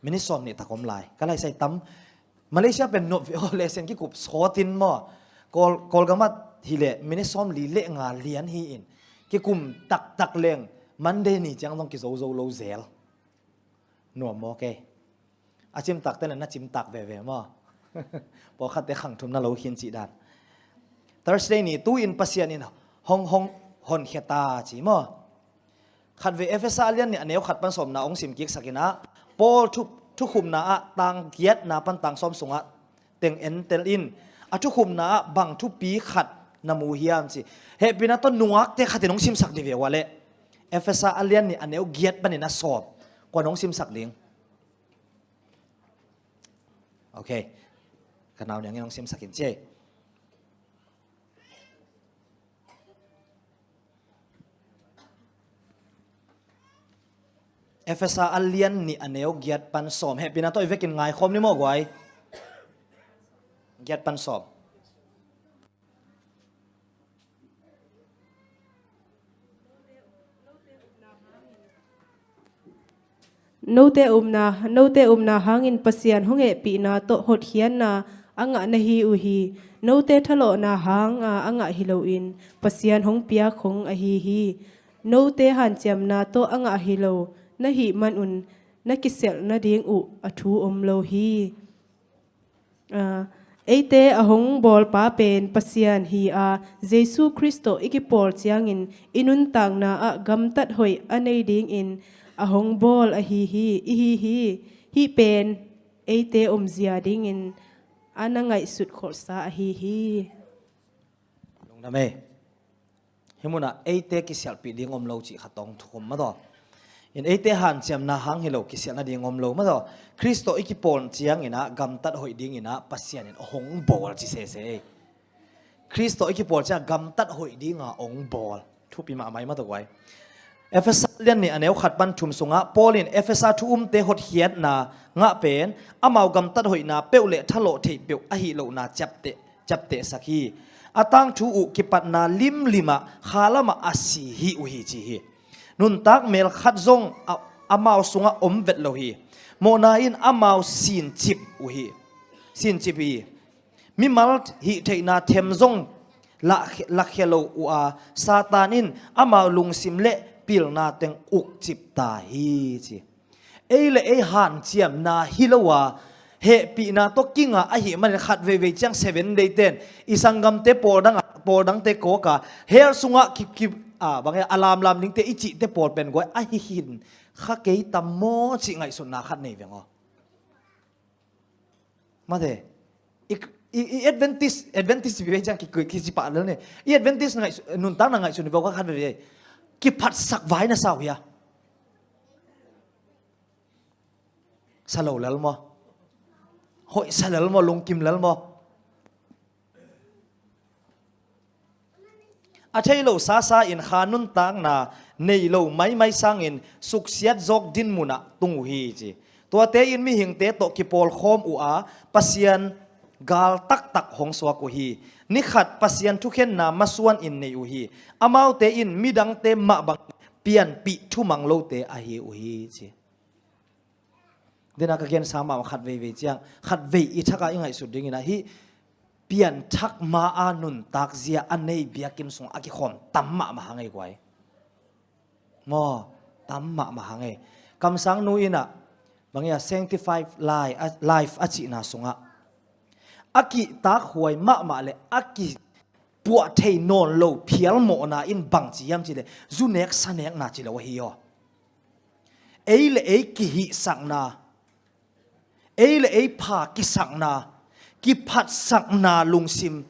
Minit sawm nih tak om lai. Ka laisai tam. Malaysia pen nop ve aw, lesen kikup sawtin maw? Kawl, Kawlgamat hileh minit sawm li le nga lian hi in. Kikum taktak leng Monday ni ciang zong kizo zo lo zel. Nuam maw kei? A cimtak te le na cimtak veve maw? Pawlkhatte khang thum na lo khin cih dan. Thursday ni tu-in Pasian in hong, hong honkhia ta ci maw? Khatvei Efesa a lian nih a neu khat pan sawmna ong sim kiksak in ah Paul thu, thukhupna ah tang giatna pan tang sawm sungah teng entel in a thukhupna ah bang thupi khat na mu hiam ci. Hehpihna tawh nungakte khatin ong simsak dih ve ua leh Efesa a lian nih a neu giat panin a sawm. Kuan ong simsak ding? Ok. Ka nau niangin ong simsak in ci ei. Efesa a lian nih a neu giat pan sawm. Hehpihna tawh i vekin ngaikhawm ni maw guai? Giat pan sawm. Note upna, note upna hangin Pasian hong hehpihna tawh hotkhiatna a ngah na hi uh hi. Note thalawhna hanga a ngah hi loin Pasian hong piak khong ahi hi. Note hanciamna tawh a ngah hi lo na hih manun na kiselh nading uh a thu om lo hi. Aa, eite a hong bawlpa pen Pasian hi a, Jesu Khrist tawh i kipawl ciangin i nuntakna ah gamtat hoih a nei dingin a hong bawl ahi hi, i hi hi. Hih pen eite omzia dingin a na ngaihsut kholhsa ahi hi. Lungdam ei. Hih munah eite kisialhpih ding om lo cih khat tawh thukhum mataw. In eite hanciamna hang hi lo kisialh nading om lo mataw. Khrist tawh i kipawl ciangin ah gamtat hoih dingin ah Pasian in hong bawl ci sese ei. Khrist tawh i kipawl ciang gamtat hoih dinga hong bawl. Thupi mahmah mataw guai. Efesa lian nih a neu khat pan thum sungah Paul in Efesa thu umte hotkhiatna ngah pen amau gamtat hoihna peuh le thalawh theih peuh ahi lohna ciapteh ciaptehsak hi. A tangthu uh kipatna limlimah khalamah a si hi uh hi ci hi. Nuntak mel khat zong a, amau sungah om vet lo hi. Mawhna in amau sincip uh hi. sincip hi. Mimal hih theihna them zong la, lakhia lo uh a, Satan in amau lungsim le pilna teng ukcip ta hi ci. Ei le ei hanciamna hi lo a, hehpihna tawh kinga ahih manin khat veivei ciang Seven Day ten i sanggamte pawl dang, pawl dangte kawka hell sungah ki, ki, a, bang e, a lamlam dingte i cihte pawl pen guai ahi hin kha kei tam maw cih ngaihsutna khat nei veng aw. Mate, i, i, i Adventist, Adventist vive ciang ki, ki, ki, kipah lel ne. I Adventist ngaih, nuntakna ngaihsun vive khat vive. Kiphatsak vai na sau hia. Sa lo lel maw. Hoih sa lel maw, lungkim lel maw. A thei lo sasa in kha nuntakna nei lo maimai sangin suksiat zawk dinmunah tung uh hi ci. Tuate in mihingte tawh kipawlkhawm uh a, Pasian gal taktak hong suak uh hi. Nikhat Pasian thukhenna masuan in nei uh hi. Amaute in midangte mah bang pianpih thumang lote ahi uh hi ci. Dena ka gensa mah khat veivei ciang, khat vei i thaka i ngaihsut dingin ahi, pianthak ma a nuntak zia a nei biakinn sungah a kikhawm tam mahmah hang ei guai. Maw, tam mahmah hang ei. Kamsang nu inah, bang ia sanctified life, life a cihna sungah a kihtak huai mahmah le a kipuah thei nawn lo phial mawhna in bangci hiam cileh, zu nek sa nekna ci lo ahi aw. Ei le ei kihihsakna, ei le ei pha kisakna, kiphatsakna lungsim,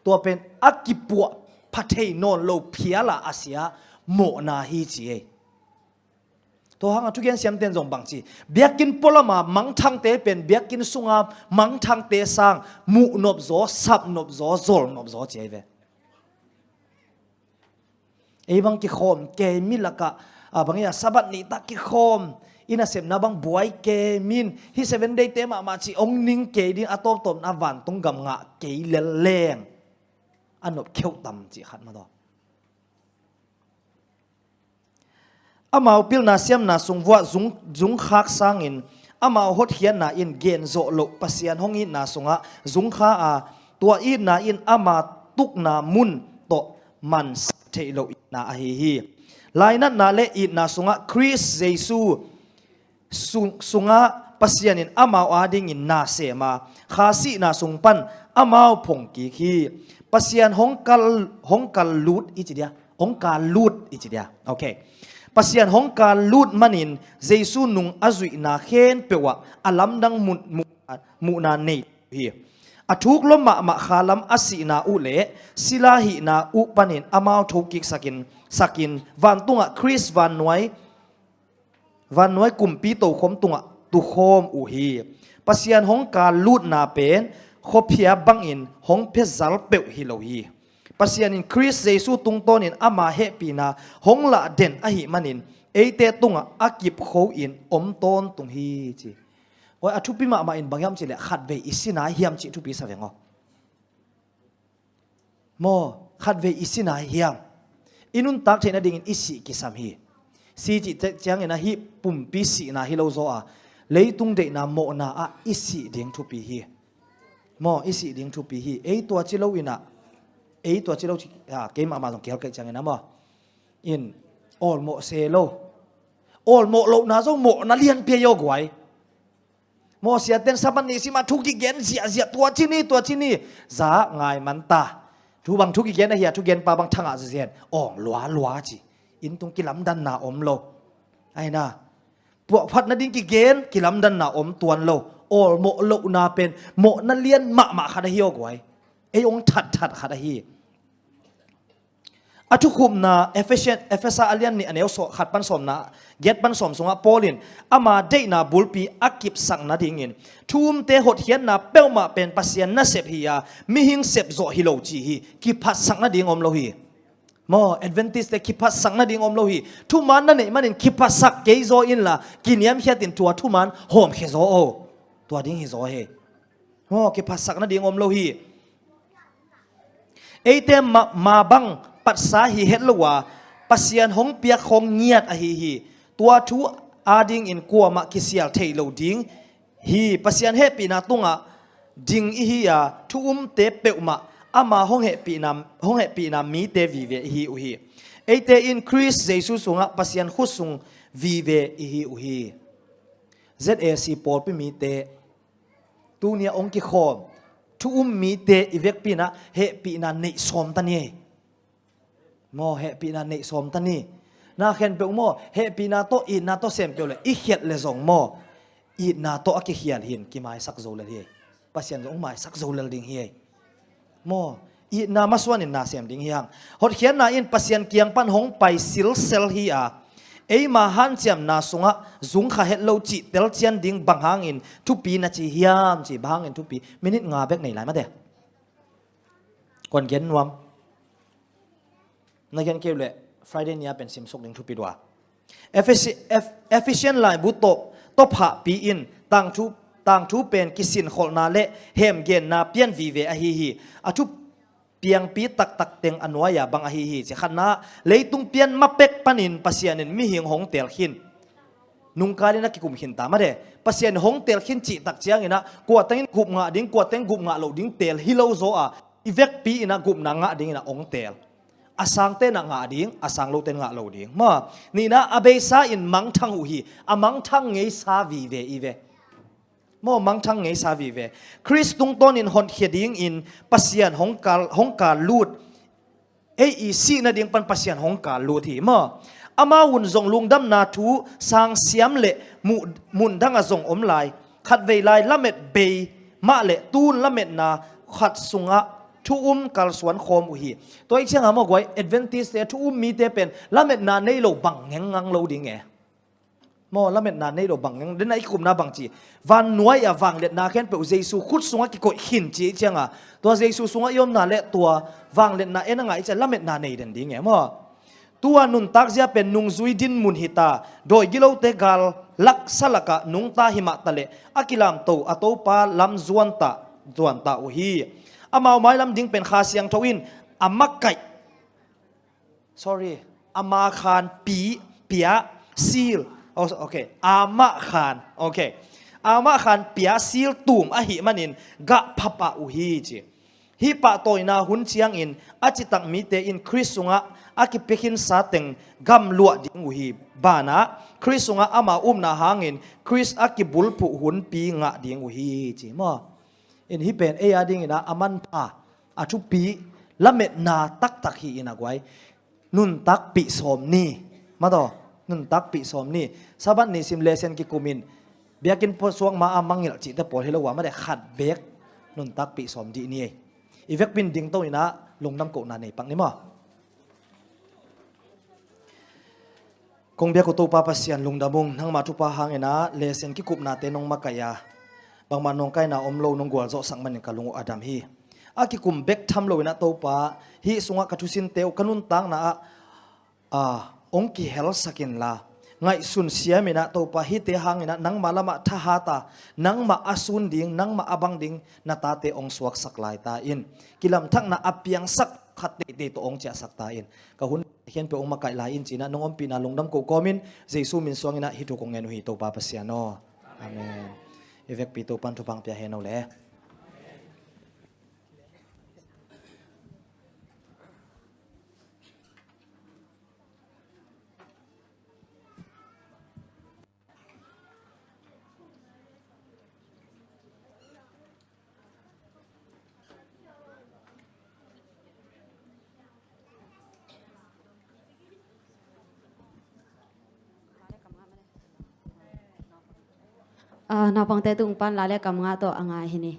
tua pen a kipuah pha thei nawn lo phiala a sia mawhna hi ci ei. Tua hanga thugen siamten zong bangci, biakinn pualama mangthangte pen biakinn sunga mangthangte sang muhnop zaw, sapnop zaw, zolnop zaw ci ei ve. Ei bang kikhawm kei mi lakah, a, bang ia Sabbath nih tak kikhawm, i nasepna bang buai kei min, hi Seven Day te mahmah ci ong ning kei ding, a tawptawpna vantung gam ngah kei lel leng a nop kheuh tam ci khat mah daw. Amau pilna siamna sung vuah zung, zungkhak sangin amau hotkhiatna in genzawh loh Pasian hong itna sungah zungkha a, tua itna in ama tukna mun tawh mansak theih loh itna ahi hi. Lainatna le itna sungah Khrist Jesu sung, sungah Pasian in amau adingin na sem a, kha sihna sung pan amau phongkik hi. Pasian hong kal, hong kal lut i ci dia, hong kal lut i ci dia. Okay. Pasian hong kal lut manin Jesu nung a zuihna khempeuh ah a lamdang mu, mu, muhna nei hi. A thuk lua mahmah kha lam a sihna uh le sila hihna uh panin amau thokik sakin, sakin vantungah Khrist vannuai, vannuai kumpi tokhom tungah tukhawm uh hi. Pasian hong kal lutna pen khuaphia bangin hong phiazal peuh hi lo hi. Pasian in Khrist Jesu tungtawnin ama hehpihna hong lah den ahih manin eite tungah a kipkho in om tawntung hi ci. Oi, a thupi mahmah in bang hiam cileh khatvei i sina hiam cih thupi sa veng aw. Maw, khatvei i sina hiam? I nuntak theih nadingin i sih kisam hi. Si cih ciangin ahi pumpi sihna hi lo zaw a, leitung deihna mawhna ah i sih ding thupi hi. Maw, i sih ding thupi hi. Ei tua ci lo inah, ei tua ci lo ci, a, kei mahmah zong kihelkaih ciangin a maw, in awlmawh se lo. Awlmawh lohna zong mawhna lianpi a hi aw guai. Mawh siaten Sabbath nih sima thu kigen ziahziah, tua ci ni, tua ci ni. Za ngai man ta. Thu bang thu kigen ahi a, thugenpa bang thangah zizen. Awng lualua ci. Inntung kilamdanna om lo. Aina. Puahphat nading kigen, kilamdanna om tuan lo. Awlmawh lohna pen mawhna lian mahmah khat ahi aw guai. Ei ong thatthat khat ahi. A thukhupna Efesa, Efesa a lian nih a neu khat pan sawmna, giat pan sawm sungah Paul in ama deihna bulpi a kipsak nadingin thu umte hotkhiatna peuhmah pen Pasian nasep hi a, mihing sepzawh hi lo ci hi. Kiphatsak nading om lo hi. Maw, Adventist te kiphatsak nading om lo hi. Thuman na neih manin kiphatsak kei zaw inla kiniamkhiatin tua thuman hawmkhia zaw o. Tua ding hi zaw hi. Maw, kiphatsak nading om lo hi. Eite ma, ma bang patsa hi het lo a, Pasian hong piak khawng ngiat ahi hi. Tua thu adingin kuamah kisial thei lo ding hi. Pasian hehpihna tungah ding i hi a, thu umte peuhmah ama hong hehpihna, hong hehpihna mite vive i hi uh hi. Eite in Khrist Jesu sungah Pasian khutsung vive i hi uh hi. Z A C pawlpi mite, tuni a hong kikhawm thu um mite i vekpi in ah hehpihna neih sawm ta ni. Maw, hehpihna neih sawm ta ni. Na khempeuh maw, hehpihna tawh, itna tawh sem peuh le i khiat le zong maw, itna tawh a kikhial hi in kimaisak zo lel hi. Pasian zong hong maisak zo lel ding hi. Maw, itna masuan in na sem ding hi hang. Hotkhiatna in Pasian kiang pan hong pai silsel hi a, eima hanciamna sungah zungkha het lo cih telcian ding bang hangin thupi na ci hiam ci, bang hangin thupi? Minute nga bek nei lai mate. Kuan gen nuam. Na gen kei uh leh Friday ni a pen simsuk ding thupi dua. Ephesi-, Eph-, Ephesian laibu tawh, tawh phahpi in tangthu, tangthu pen kisinkholhna le hemgenna pian vive ahi hi. A thu piangpi taktak teng a nuai-a bang ahi hi. Ci khatna, leitung pian ma pek panin Pasian in mihing hong teel khin. Nungkal in a kikum khin ta mate. Pasian hong teel khin cih tak ciangin ah, kua teng in gup ngah ding, kua teng gup ngah loh ding teel hi lo zaw a, i vekpi in ah gupna ngah dingin ah hong teel. A sangte in ah ngah ding, a sang lote in ngah lo ding. Maw, nihna a beisa in mangthang uh hi, a mangthang ngeisa vive i ve. Maw, mangthang ngeisa vive. Khrist tungtawnin honkhia dingin Pasian hong kal, hong kal lut. Ei i sih nading pan Pasian hong kal lut hi maw. Amau un zong lungdamna thu sangsiam le muh, mundang a zong om lai. Khatvei lai lamet bei mah le tun lametna khat sungah thu um kalsuan khawm uh hi. Tua i cianga maw guai, Adventist te thu um mite pen lametna nei lo bang ngengngang lo ding e. Maw, lametna nei lo bang ngen, den a i kikupna bang ci. Vannuai a vangliatna khempeuh Jesu khut sungah kikoih khin ci i cianga, tua Jesu sungah i omna le tua vangliatna en a ngah i cia lametna nei den ding e maw. Tua nuntak zia pen nungzui din mun hita, dawi gilote gal laksa lakah nungta himah ta le a kilamto a Topa lam zuanta, zuanta uh hi. Amau mailam ding pen Kha Siangtho in a makaih Sorry. Ama khan pi, pia, sil. Oh, okay. Ama khan. Okay. Ama khan pia sil tum ahih manin gah phapah uh hi ci. Hih pahtawina hun ciangin a citak mite in Khrist sungah a kipiakhinsa teng gamluah ding uh hi. Banah Khrist sungah ama upna hangin Khrist a kibulphuh hunpi ngah ding uh hi ci maw. In hih pen ei a dingin ah a manpha, a thupi, lametna taktak hi in a guai. Nuntakpih sawm ni. Mataw, nuntakpih sawm ni. Sabbath ni sim lesson kikumin biakinn puasuak ma a mangngilh cihte pawl hi lo a mate khat beek nuntakpih sawm dih ni ei. I vekpin dingto in ah lungdam kohna nei pak ni maw. Kong biak uh Topa Pasian lungdam ung, nangma thupha hangin ah lesson kikupnate nong makaih a, bangmah nawngkaina om lo nong gualzawhsak manin ka lung uh a dam hi. A kikum bek tham loin ah Topa, hih sungah ka thusinte uh ka nuntakna ah, ah, hong kihelsak inla, ngaihsun siamin ah Topa, hihte hangin ah nangma lamah thahat a, nangmah a sun ding, nangmah a bang ding na tate hong suaksak lai ta in, kilamthakna a piangsak khat teitei tawh hong ciahsak ta in. Ka hun khempeuh hong makaih lai in ci-in ah nong ompihna lungdam koh kawmin Jesu min suangin ah hih thu kong ngen uh hi Topa Pasian aw. Amen. I vekpi Topan thupha hong pia hen aw le. Ah, naupangte tung pan la le kam ngah tawh a ngah hi ni.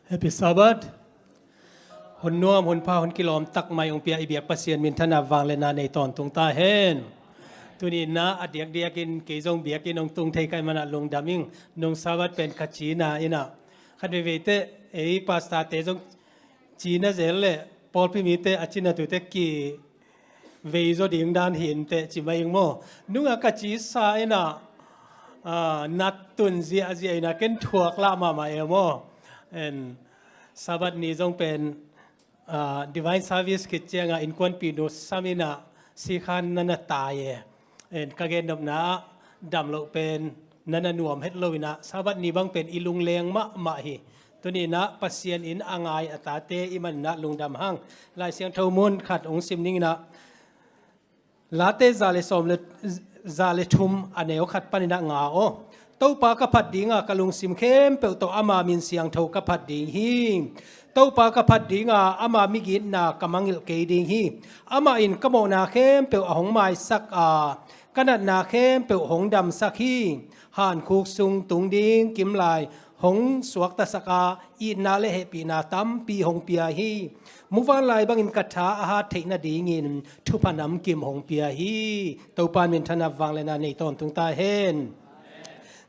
Happy Sabbath. Hun nuam, hun pha, hun kilawm tak mai hong pia i biak Pasian minthanna vangliatna nei tawntung ta hen. Tuni-in ah a diakdiakin kei zong biakinn hong tung thei ka hih manin ah lungdam ing. Nung Sabbath pen ka cina in ah, khat veivei teh ei pastor-te zong cina zel leh pawlpi mite a cina tute ki vei zaw ding dan hi inteh ci mai ing maw. Nungah ka cisa in ah, ah, nat tun ziahziah in ah ken thuak lah mahmah e maw. En, Sabbath ni zong pen, ah, divine service khit ciangah innkuanpihnu sam in ah sikhan na na tai e. En, ka gennopna ah dam loh pen na na nuam het lo in ah Sabbath ni bang pen i lungleng mahmah hi. Tuni-in ah Pasian in a ngai a tate i hih manin ah lungdam hang. Lai Siangtho mun khat hong sim ning in ah, Late za le sawm le, za le thum a neu khat panin ah nga aw. Topa ka phat ding a, ka lungsim khempeuh tawh ama min siangtho ka phat ding hi. Topa ka phat ding a, ama migitna ka mangngilh kei ding hi. Amah in ka mawhna khempeuh a hong maisak a, ka natna khempeuh hong damsak hi. Hankhuk sung tung ding kimlai hong suaktasak a, itna le hehpihna tampi hong pia hi. Muvanlai bangin ka tha a hat theih nadingin thupha namkim hong pia hi. Topa in minthanna vangliatna nei tawntung ta hen.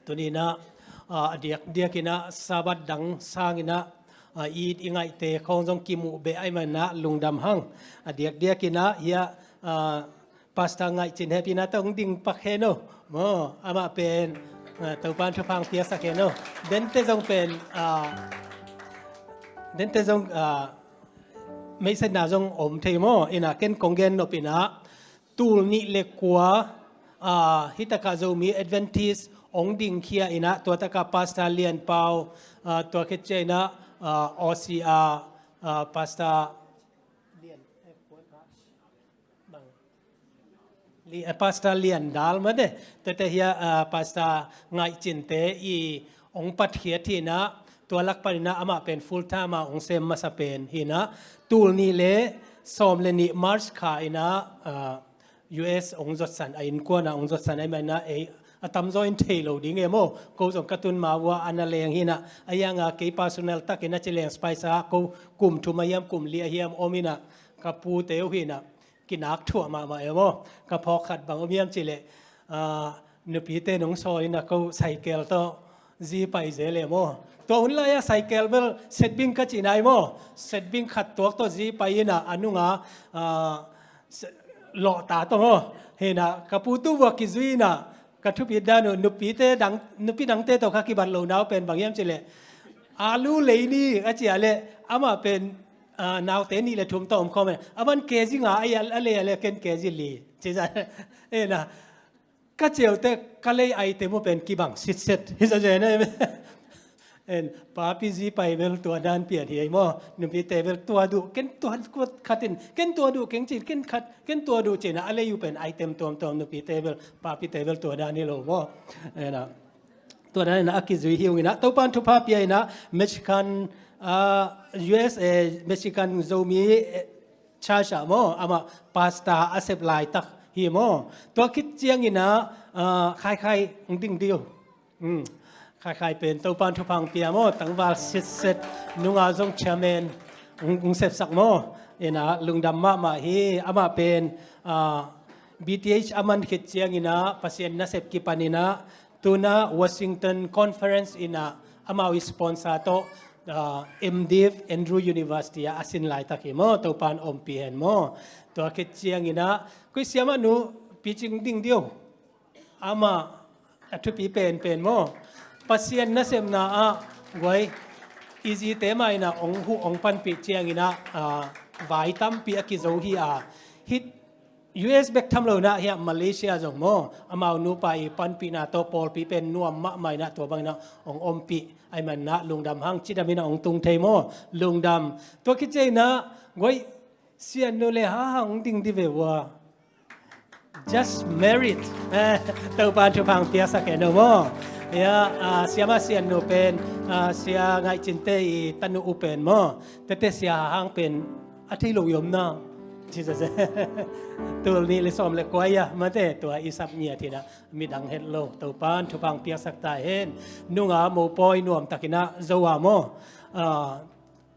Tuni-in ah, ah, a diakdiakin ah Sabbath dang sangin ah, ah, i it i ngaihte khawng zong kimuh beh ahih manin ah lungdam hang. A diakdiakin ah hiah, ah, Pastor Ngaih Cin hehpihna tawh hong ding pak hen aw. Maw, amah pen, ah, Topa in thupha hong piasak hen aw. Dente zong pen, ah, dente zong, ah, meisatna zong om thei maw. In ah ken kong gennop in ah, tul nih le kua, ah, hih takah Zomi Adventist hong dingkhia in ah, tua takah Pastor Lian Pau, ah, tua khit ciangin ah, ah, Aussie ah, ah, Pastor Lian, eh, Li-, eh, Pastor Lian Dal mate, tuate hiah, ah, Pastor Ngaih Cinte i hong patkhiat hi in ah, tua lak panin ah amah pen full time a hong sem masa pen hi in ah, tul nih le sawm le nih March kha in ah, ah, U S hong zotsan, a innkuan ah hong zotsan ahih manin ah ei a tamzaw in thei lo ding e maw. Ko zong ka tun ma uh ah a na leng hi in ah, a hiang a kei personal takin a ci leng Spice ah ko kum thum a hiam kum li a hiam om in ah, ka pute uh hi in ah, kinak thuah mahmah e maw. Ka phawk khat bang om hiam cih leh, ah, nupite nong sawl in ah ko cycle tawh zi pai zel e maw. Tua hun lai-ah cycle bel setbing ka cih nai maw. Setbing khat tuak tawh zi pai in ah a nungah, ah, se-, lawhta tawh maw. Hi in ah ka pu tu vua kizui in ah ka thupit dan uh, nupite dang, nupi dangte tawh kha kibat lo nau pen bang hiam cih leh, alu lei ni a ci a leh, amah pen, ah, naute nih le thum tawh om khawm e. A man K G nga a, a lei a leh ken K G li. Ci zah, en ah, ka ceu teh ka lei item uh pen kibang sitset. Hi zah zen e. En, papi zi pai bel tua dan pian hi ei maw. Nupite bel tua duh, ken tua khat in, ken tua duh keng ci, ken khat, ken tua duh ci in ah, a lei uh pen item tuamtuam, nupite bel, papite bel tua dan hi lo maw. En ah, tua dan in ah a kizui hi ung in ah, Topa in thupha pia in ah, Michigan, ah, U S A, Michigan Zomi, eh, Church ah maw, amah pastor a sep laitak hi maw. Tua khit ciangin ah, ah, Khaikhai hong ding dih uh. Hmm. Khaikhai pen Topa in thupha hong pia maw, tangval sitset, nungah zong chairman hong, hong sepsak maw. En ah, lungdam mahmah hi. Amah pen, ah, B T H a man khit ciangin ah Pasian nasep kipan in ah, tu-in ah Washington Conference in ah amau i sponsor tawh, ah, M Div, Andrew University ah a sin laitak hi maw, Topa in ompih hen maw. Tua khit ciangin ah, koi siamah nu picing ding dih uh. Amah a thupi penpen maw. Pasian nasepna ah guai, i zite mah in ah hong huh hong panpih ciangin ah, ah, vai tampi a kizo hi a. Hih U S bek tham lo in ah hiah Malaysia zong maw, amau nupa i panpihna tawh pawlpi pen nuam mahmah in ah, tua bangin ah hong ompih ahih manin ah lungdam hang. Cidam in ah hong tung thei maw. Lungdam. Tua khit ciangin ah guai, Sian nu le ha hang ding dih ve ua. Just married. Eh, Topa in thupha hong piasak hen aw maw. Ya, ah, siamah Sian nu pen, ah, Sia Ngaih Cinte i tanu uh pen maw. Tete Sia Ha Hang pen a thei lo i om na. Jesus. Tul nih le sawm le kua a, mate, tua i sap ngiat hi-in ah midang het lo. Topan thupha piaksak ta hen. Nunga mopawi nuamtakin ah Zo-a maw, ah,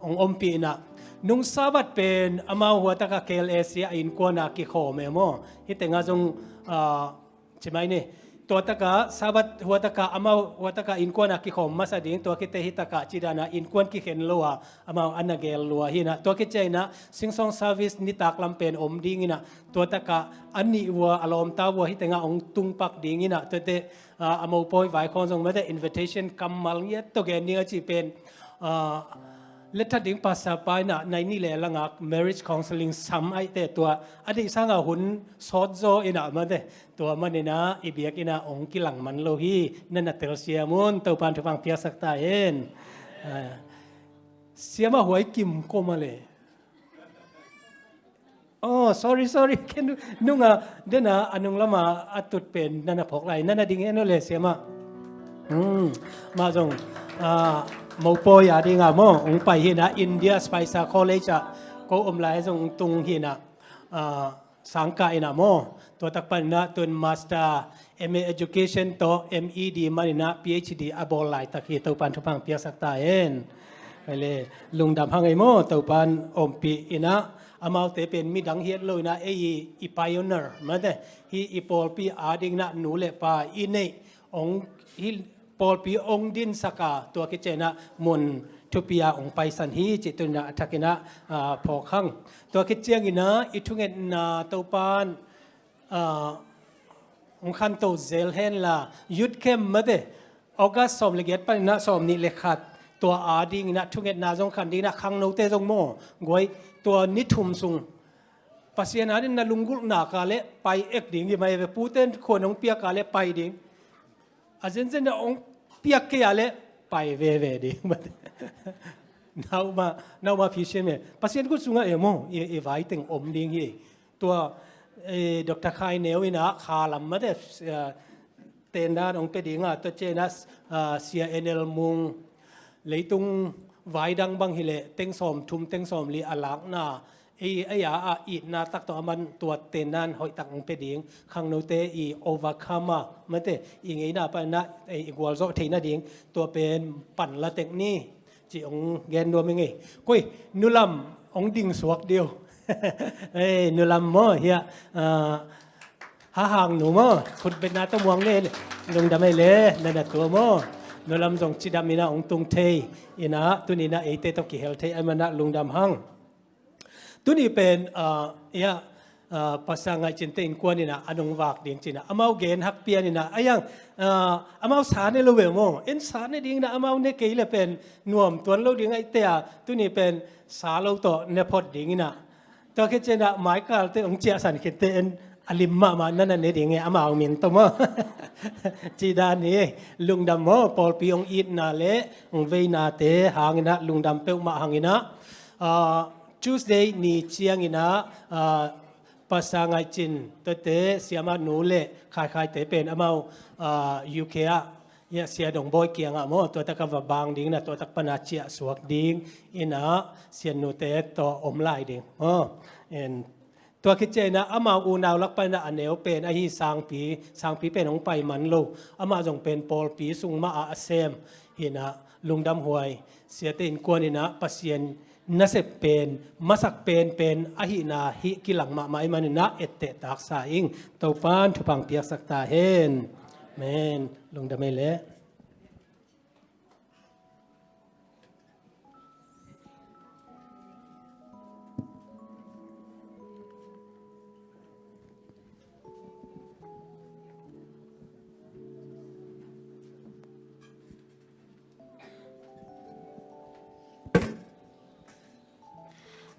hong ompih in ah, nung Sabbath pen amau huatak a K L A C a innkuan a kikhawm e maw. Hih tengah zong, ah, ci mai ni. Tua tak a Sabbath huatak a amau huatak a innkuan a kikhawm masa ding, tua khit teh hih tak a ci dan a innkuan kikhen lo a amau a na gel lua hi-in ah, tua khit ciangin ah singsawng service nitak lam pen om ding in ah, tua tak a a nih ua, a lawmta ua hih tengah hong tung pak ding in ah, tua teh, ah, a mopawi vai khawng zong mate invitation kammal ngiat tawh gen ding a cih pen, ah, let that ding pastor pa in ah nai nih le lang a marriage counseling sam ahih teh tua a deih sang a hun sawt zaw in ah mate, tua manin ah i biakinn ah hong kilang man lo hi. Na na telsiam un. Topan thupha piaksak ta hen. Ah, Siamah Huai Kim kua mah le. Oh, sorry, sorry. Ken nunga, den a, a nung lam a a tut pen na na phawk lai. Na na ding hen aw le, Siamah. Hmm, mah zong, ah, mopawi a ding a maw, hong pai hi-in ah, India Spicer College ah ko om lai zong tung hi-in ah, ah, sangkah in ah maw. Tua tak panin ah tun master, M A education tawh M E D manin ah P H D a bawl laitak hi. Topan thupha piaksak ta hen. Hei le, lungdam hang ei maw, Topan ompih in ah, amaute pen midang hi het lo in ah, ei i pioneer mate, hih i pawlpi a dingin ah nu le pa i neih, hong, hih pawlpi hong dinsak a, tua khit ciangin ah mun thupi a hong paisan hi cih tuni-in ah a thakin ah, ah, phawk hang. Tua khit ciangin ah i thungetna Topan, ah, hong khanto zel hen la, youth camp mate, August sawm le giat panin ah sawm nih le khat, tua a dingin ah thungetna zong khan dingin ah khangnote zong maw, guai, tua ni thum sung Pasian a dingin na lunggulhna ka le pai ek ding hi mai ve, pute in khuan hong piak ka le pai ding. A zenzen a hong piak kei a le pai veve ding. Nauma, nauma phisiam e. Pasian khut sungah e maw, i, i vai teng om ding hi. Tua, eh, Doctor Khai Neu in ah kha lam mate, eh, tendan hong pia ding a, tua ciangin ah, ah, Sia N L Mung, leitung vai dang bang hi leh teng sawm thum, teng sawm li a lakna, ei, ei a, a itna tak tawh a man tua tendan hoih tak hong pia ding. Khangnote i overcome a, mate, i ngeina panin ah, ei, i gualzawh theihna ding, tua pen pan la tek ni. Ci hong gen nuam ing ei. Koi, nulam hong ding suak diu. Ei, nulam maw, hiah, ah, Hahang nu maw, khutbetna tawh muang le, lungdam ei le, na na tua maw. Nulam zong cidam in ah hong tung thei in ah, tuni-in ah eite tawh kihel thei ahih manin ah lungdam hang. Tuni pen, ah, ia, ah, Pastor Ngaih Cin te innkuan in ah a nung vak ding ci-in ah, amau gen hak pian in ah, a iang, ah, amau sa ne lo ve maw, en sa ne ding in ah, amau ne kei le pen nuam tuan lo ding ahih teh a, tuni pen sa lo tawh ne phot ding in ah. Tua khit ciangin ah Michael te hong ciahsan khit teh en a lim mahmah na na ne ding e, amau min tawh maw. Ci dan hi, lungdam maw, pawlpi hong itna le hong veinate hangin ah lungdam peuhmah hangin ah. Ah, Tuesday ni ciangin ah, ah, Pastor Ngaih Cin tawh te, Siamah nu le Khai Khai te pen amau, ah, U K ah, ia, Sia Dong Bawi kiangah maw, tua tak a va bang ding in ah, tua tak pan a ciah suak ding in ah, Sian nu te tawh om lai ding. Oh, en, tua khit ciangin ah amau unau lak panin ah a neu pen ahi Sangpi, Sangpi pen hong pai man lo. Amah zong pen pawlpi sung mah ah a sem hi-in ah, lungdam huai. Siate innkuan in ah Pasian nasep pen, masak penpen ahihna hih kilang mahmah ahih manin ah etteh taksa ing. Topan thupha piaksak ta hen. Amen. Lungdam ei le.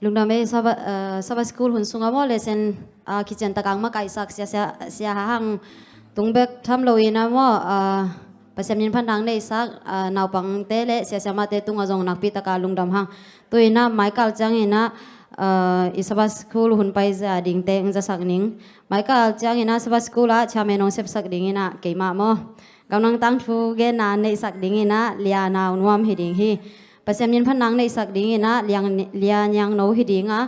Lungdam ei, Sabbath, eh, Sabbath School hun sungah maw, lesson, ah, kician tak a hong makaihsak Sia, Sia, Sia Hahang tung bek tham lo in ah maw, ah, Pasian min phatna hong neihsak, ah, naupangte le Sia Siamahte tungah zong nakpi tak a lungdam hang. Tu-in ah Michael ciangin ah, ah, i Sabbath School hun paizia dingte hong zasak ning. Michael ciangin ah Sabbath School ah chairman hong sepsak ding in ah keimah maw, Gamnang tangthu genna neihsak ding in ah Lia Nau Nuam hi ding hi. Pasian min phatna hong neihsak ding in ah Lia, Lia Niang No hi ding a,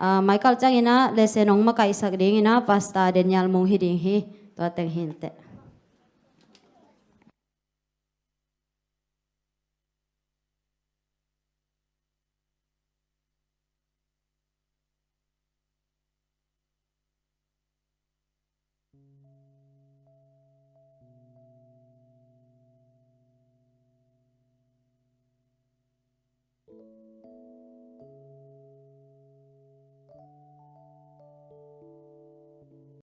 Ah, Michael ciangin ah lesson hong makaihsak dingin ah Pastor Daniel Mung hi ding hi. Tua teng hi inteh.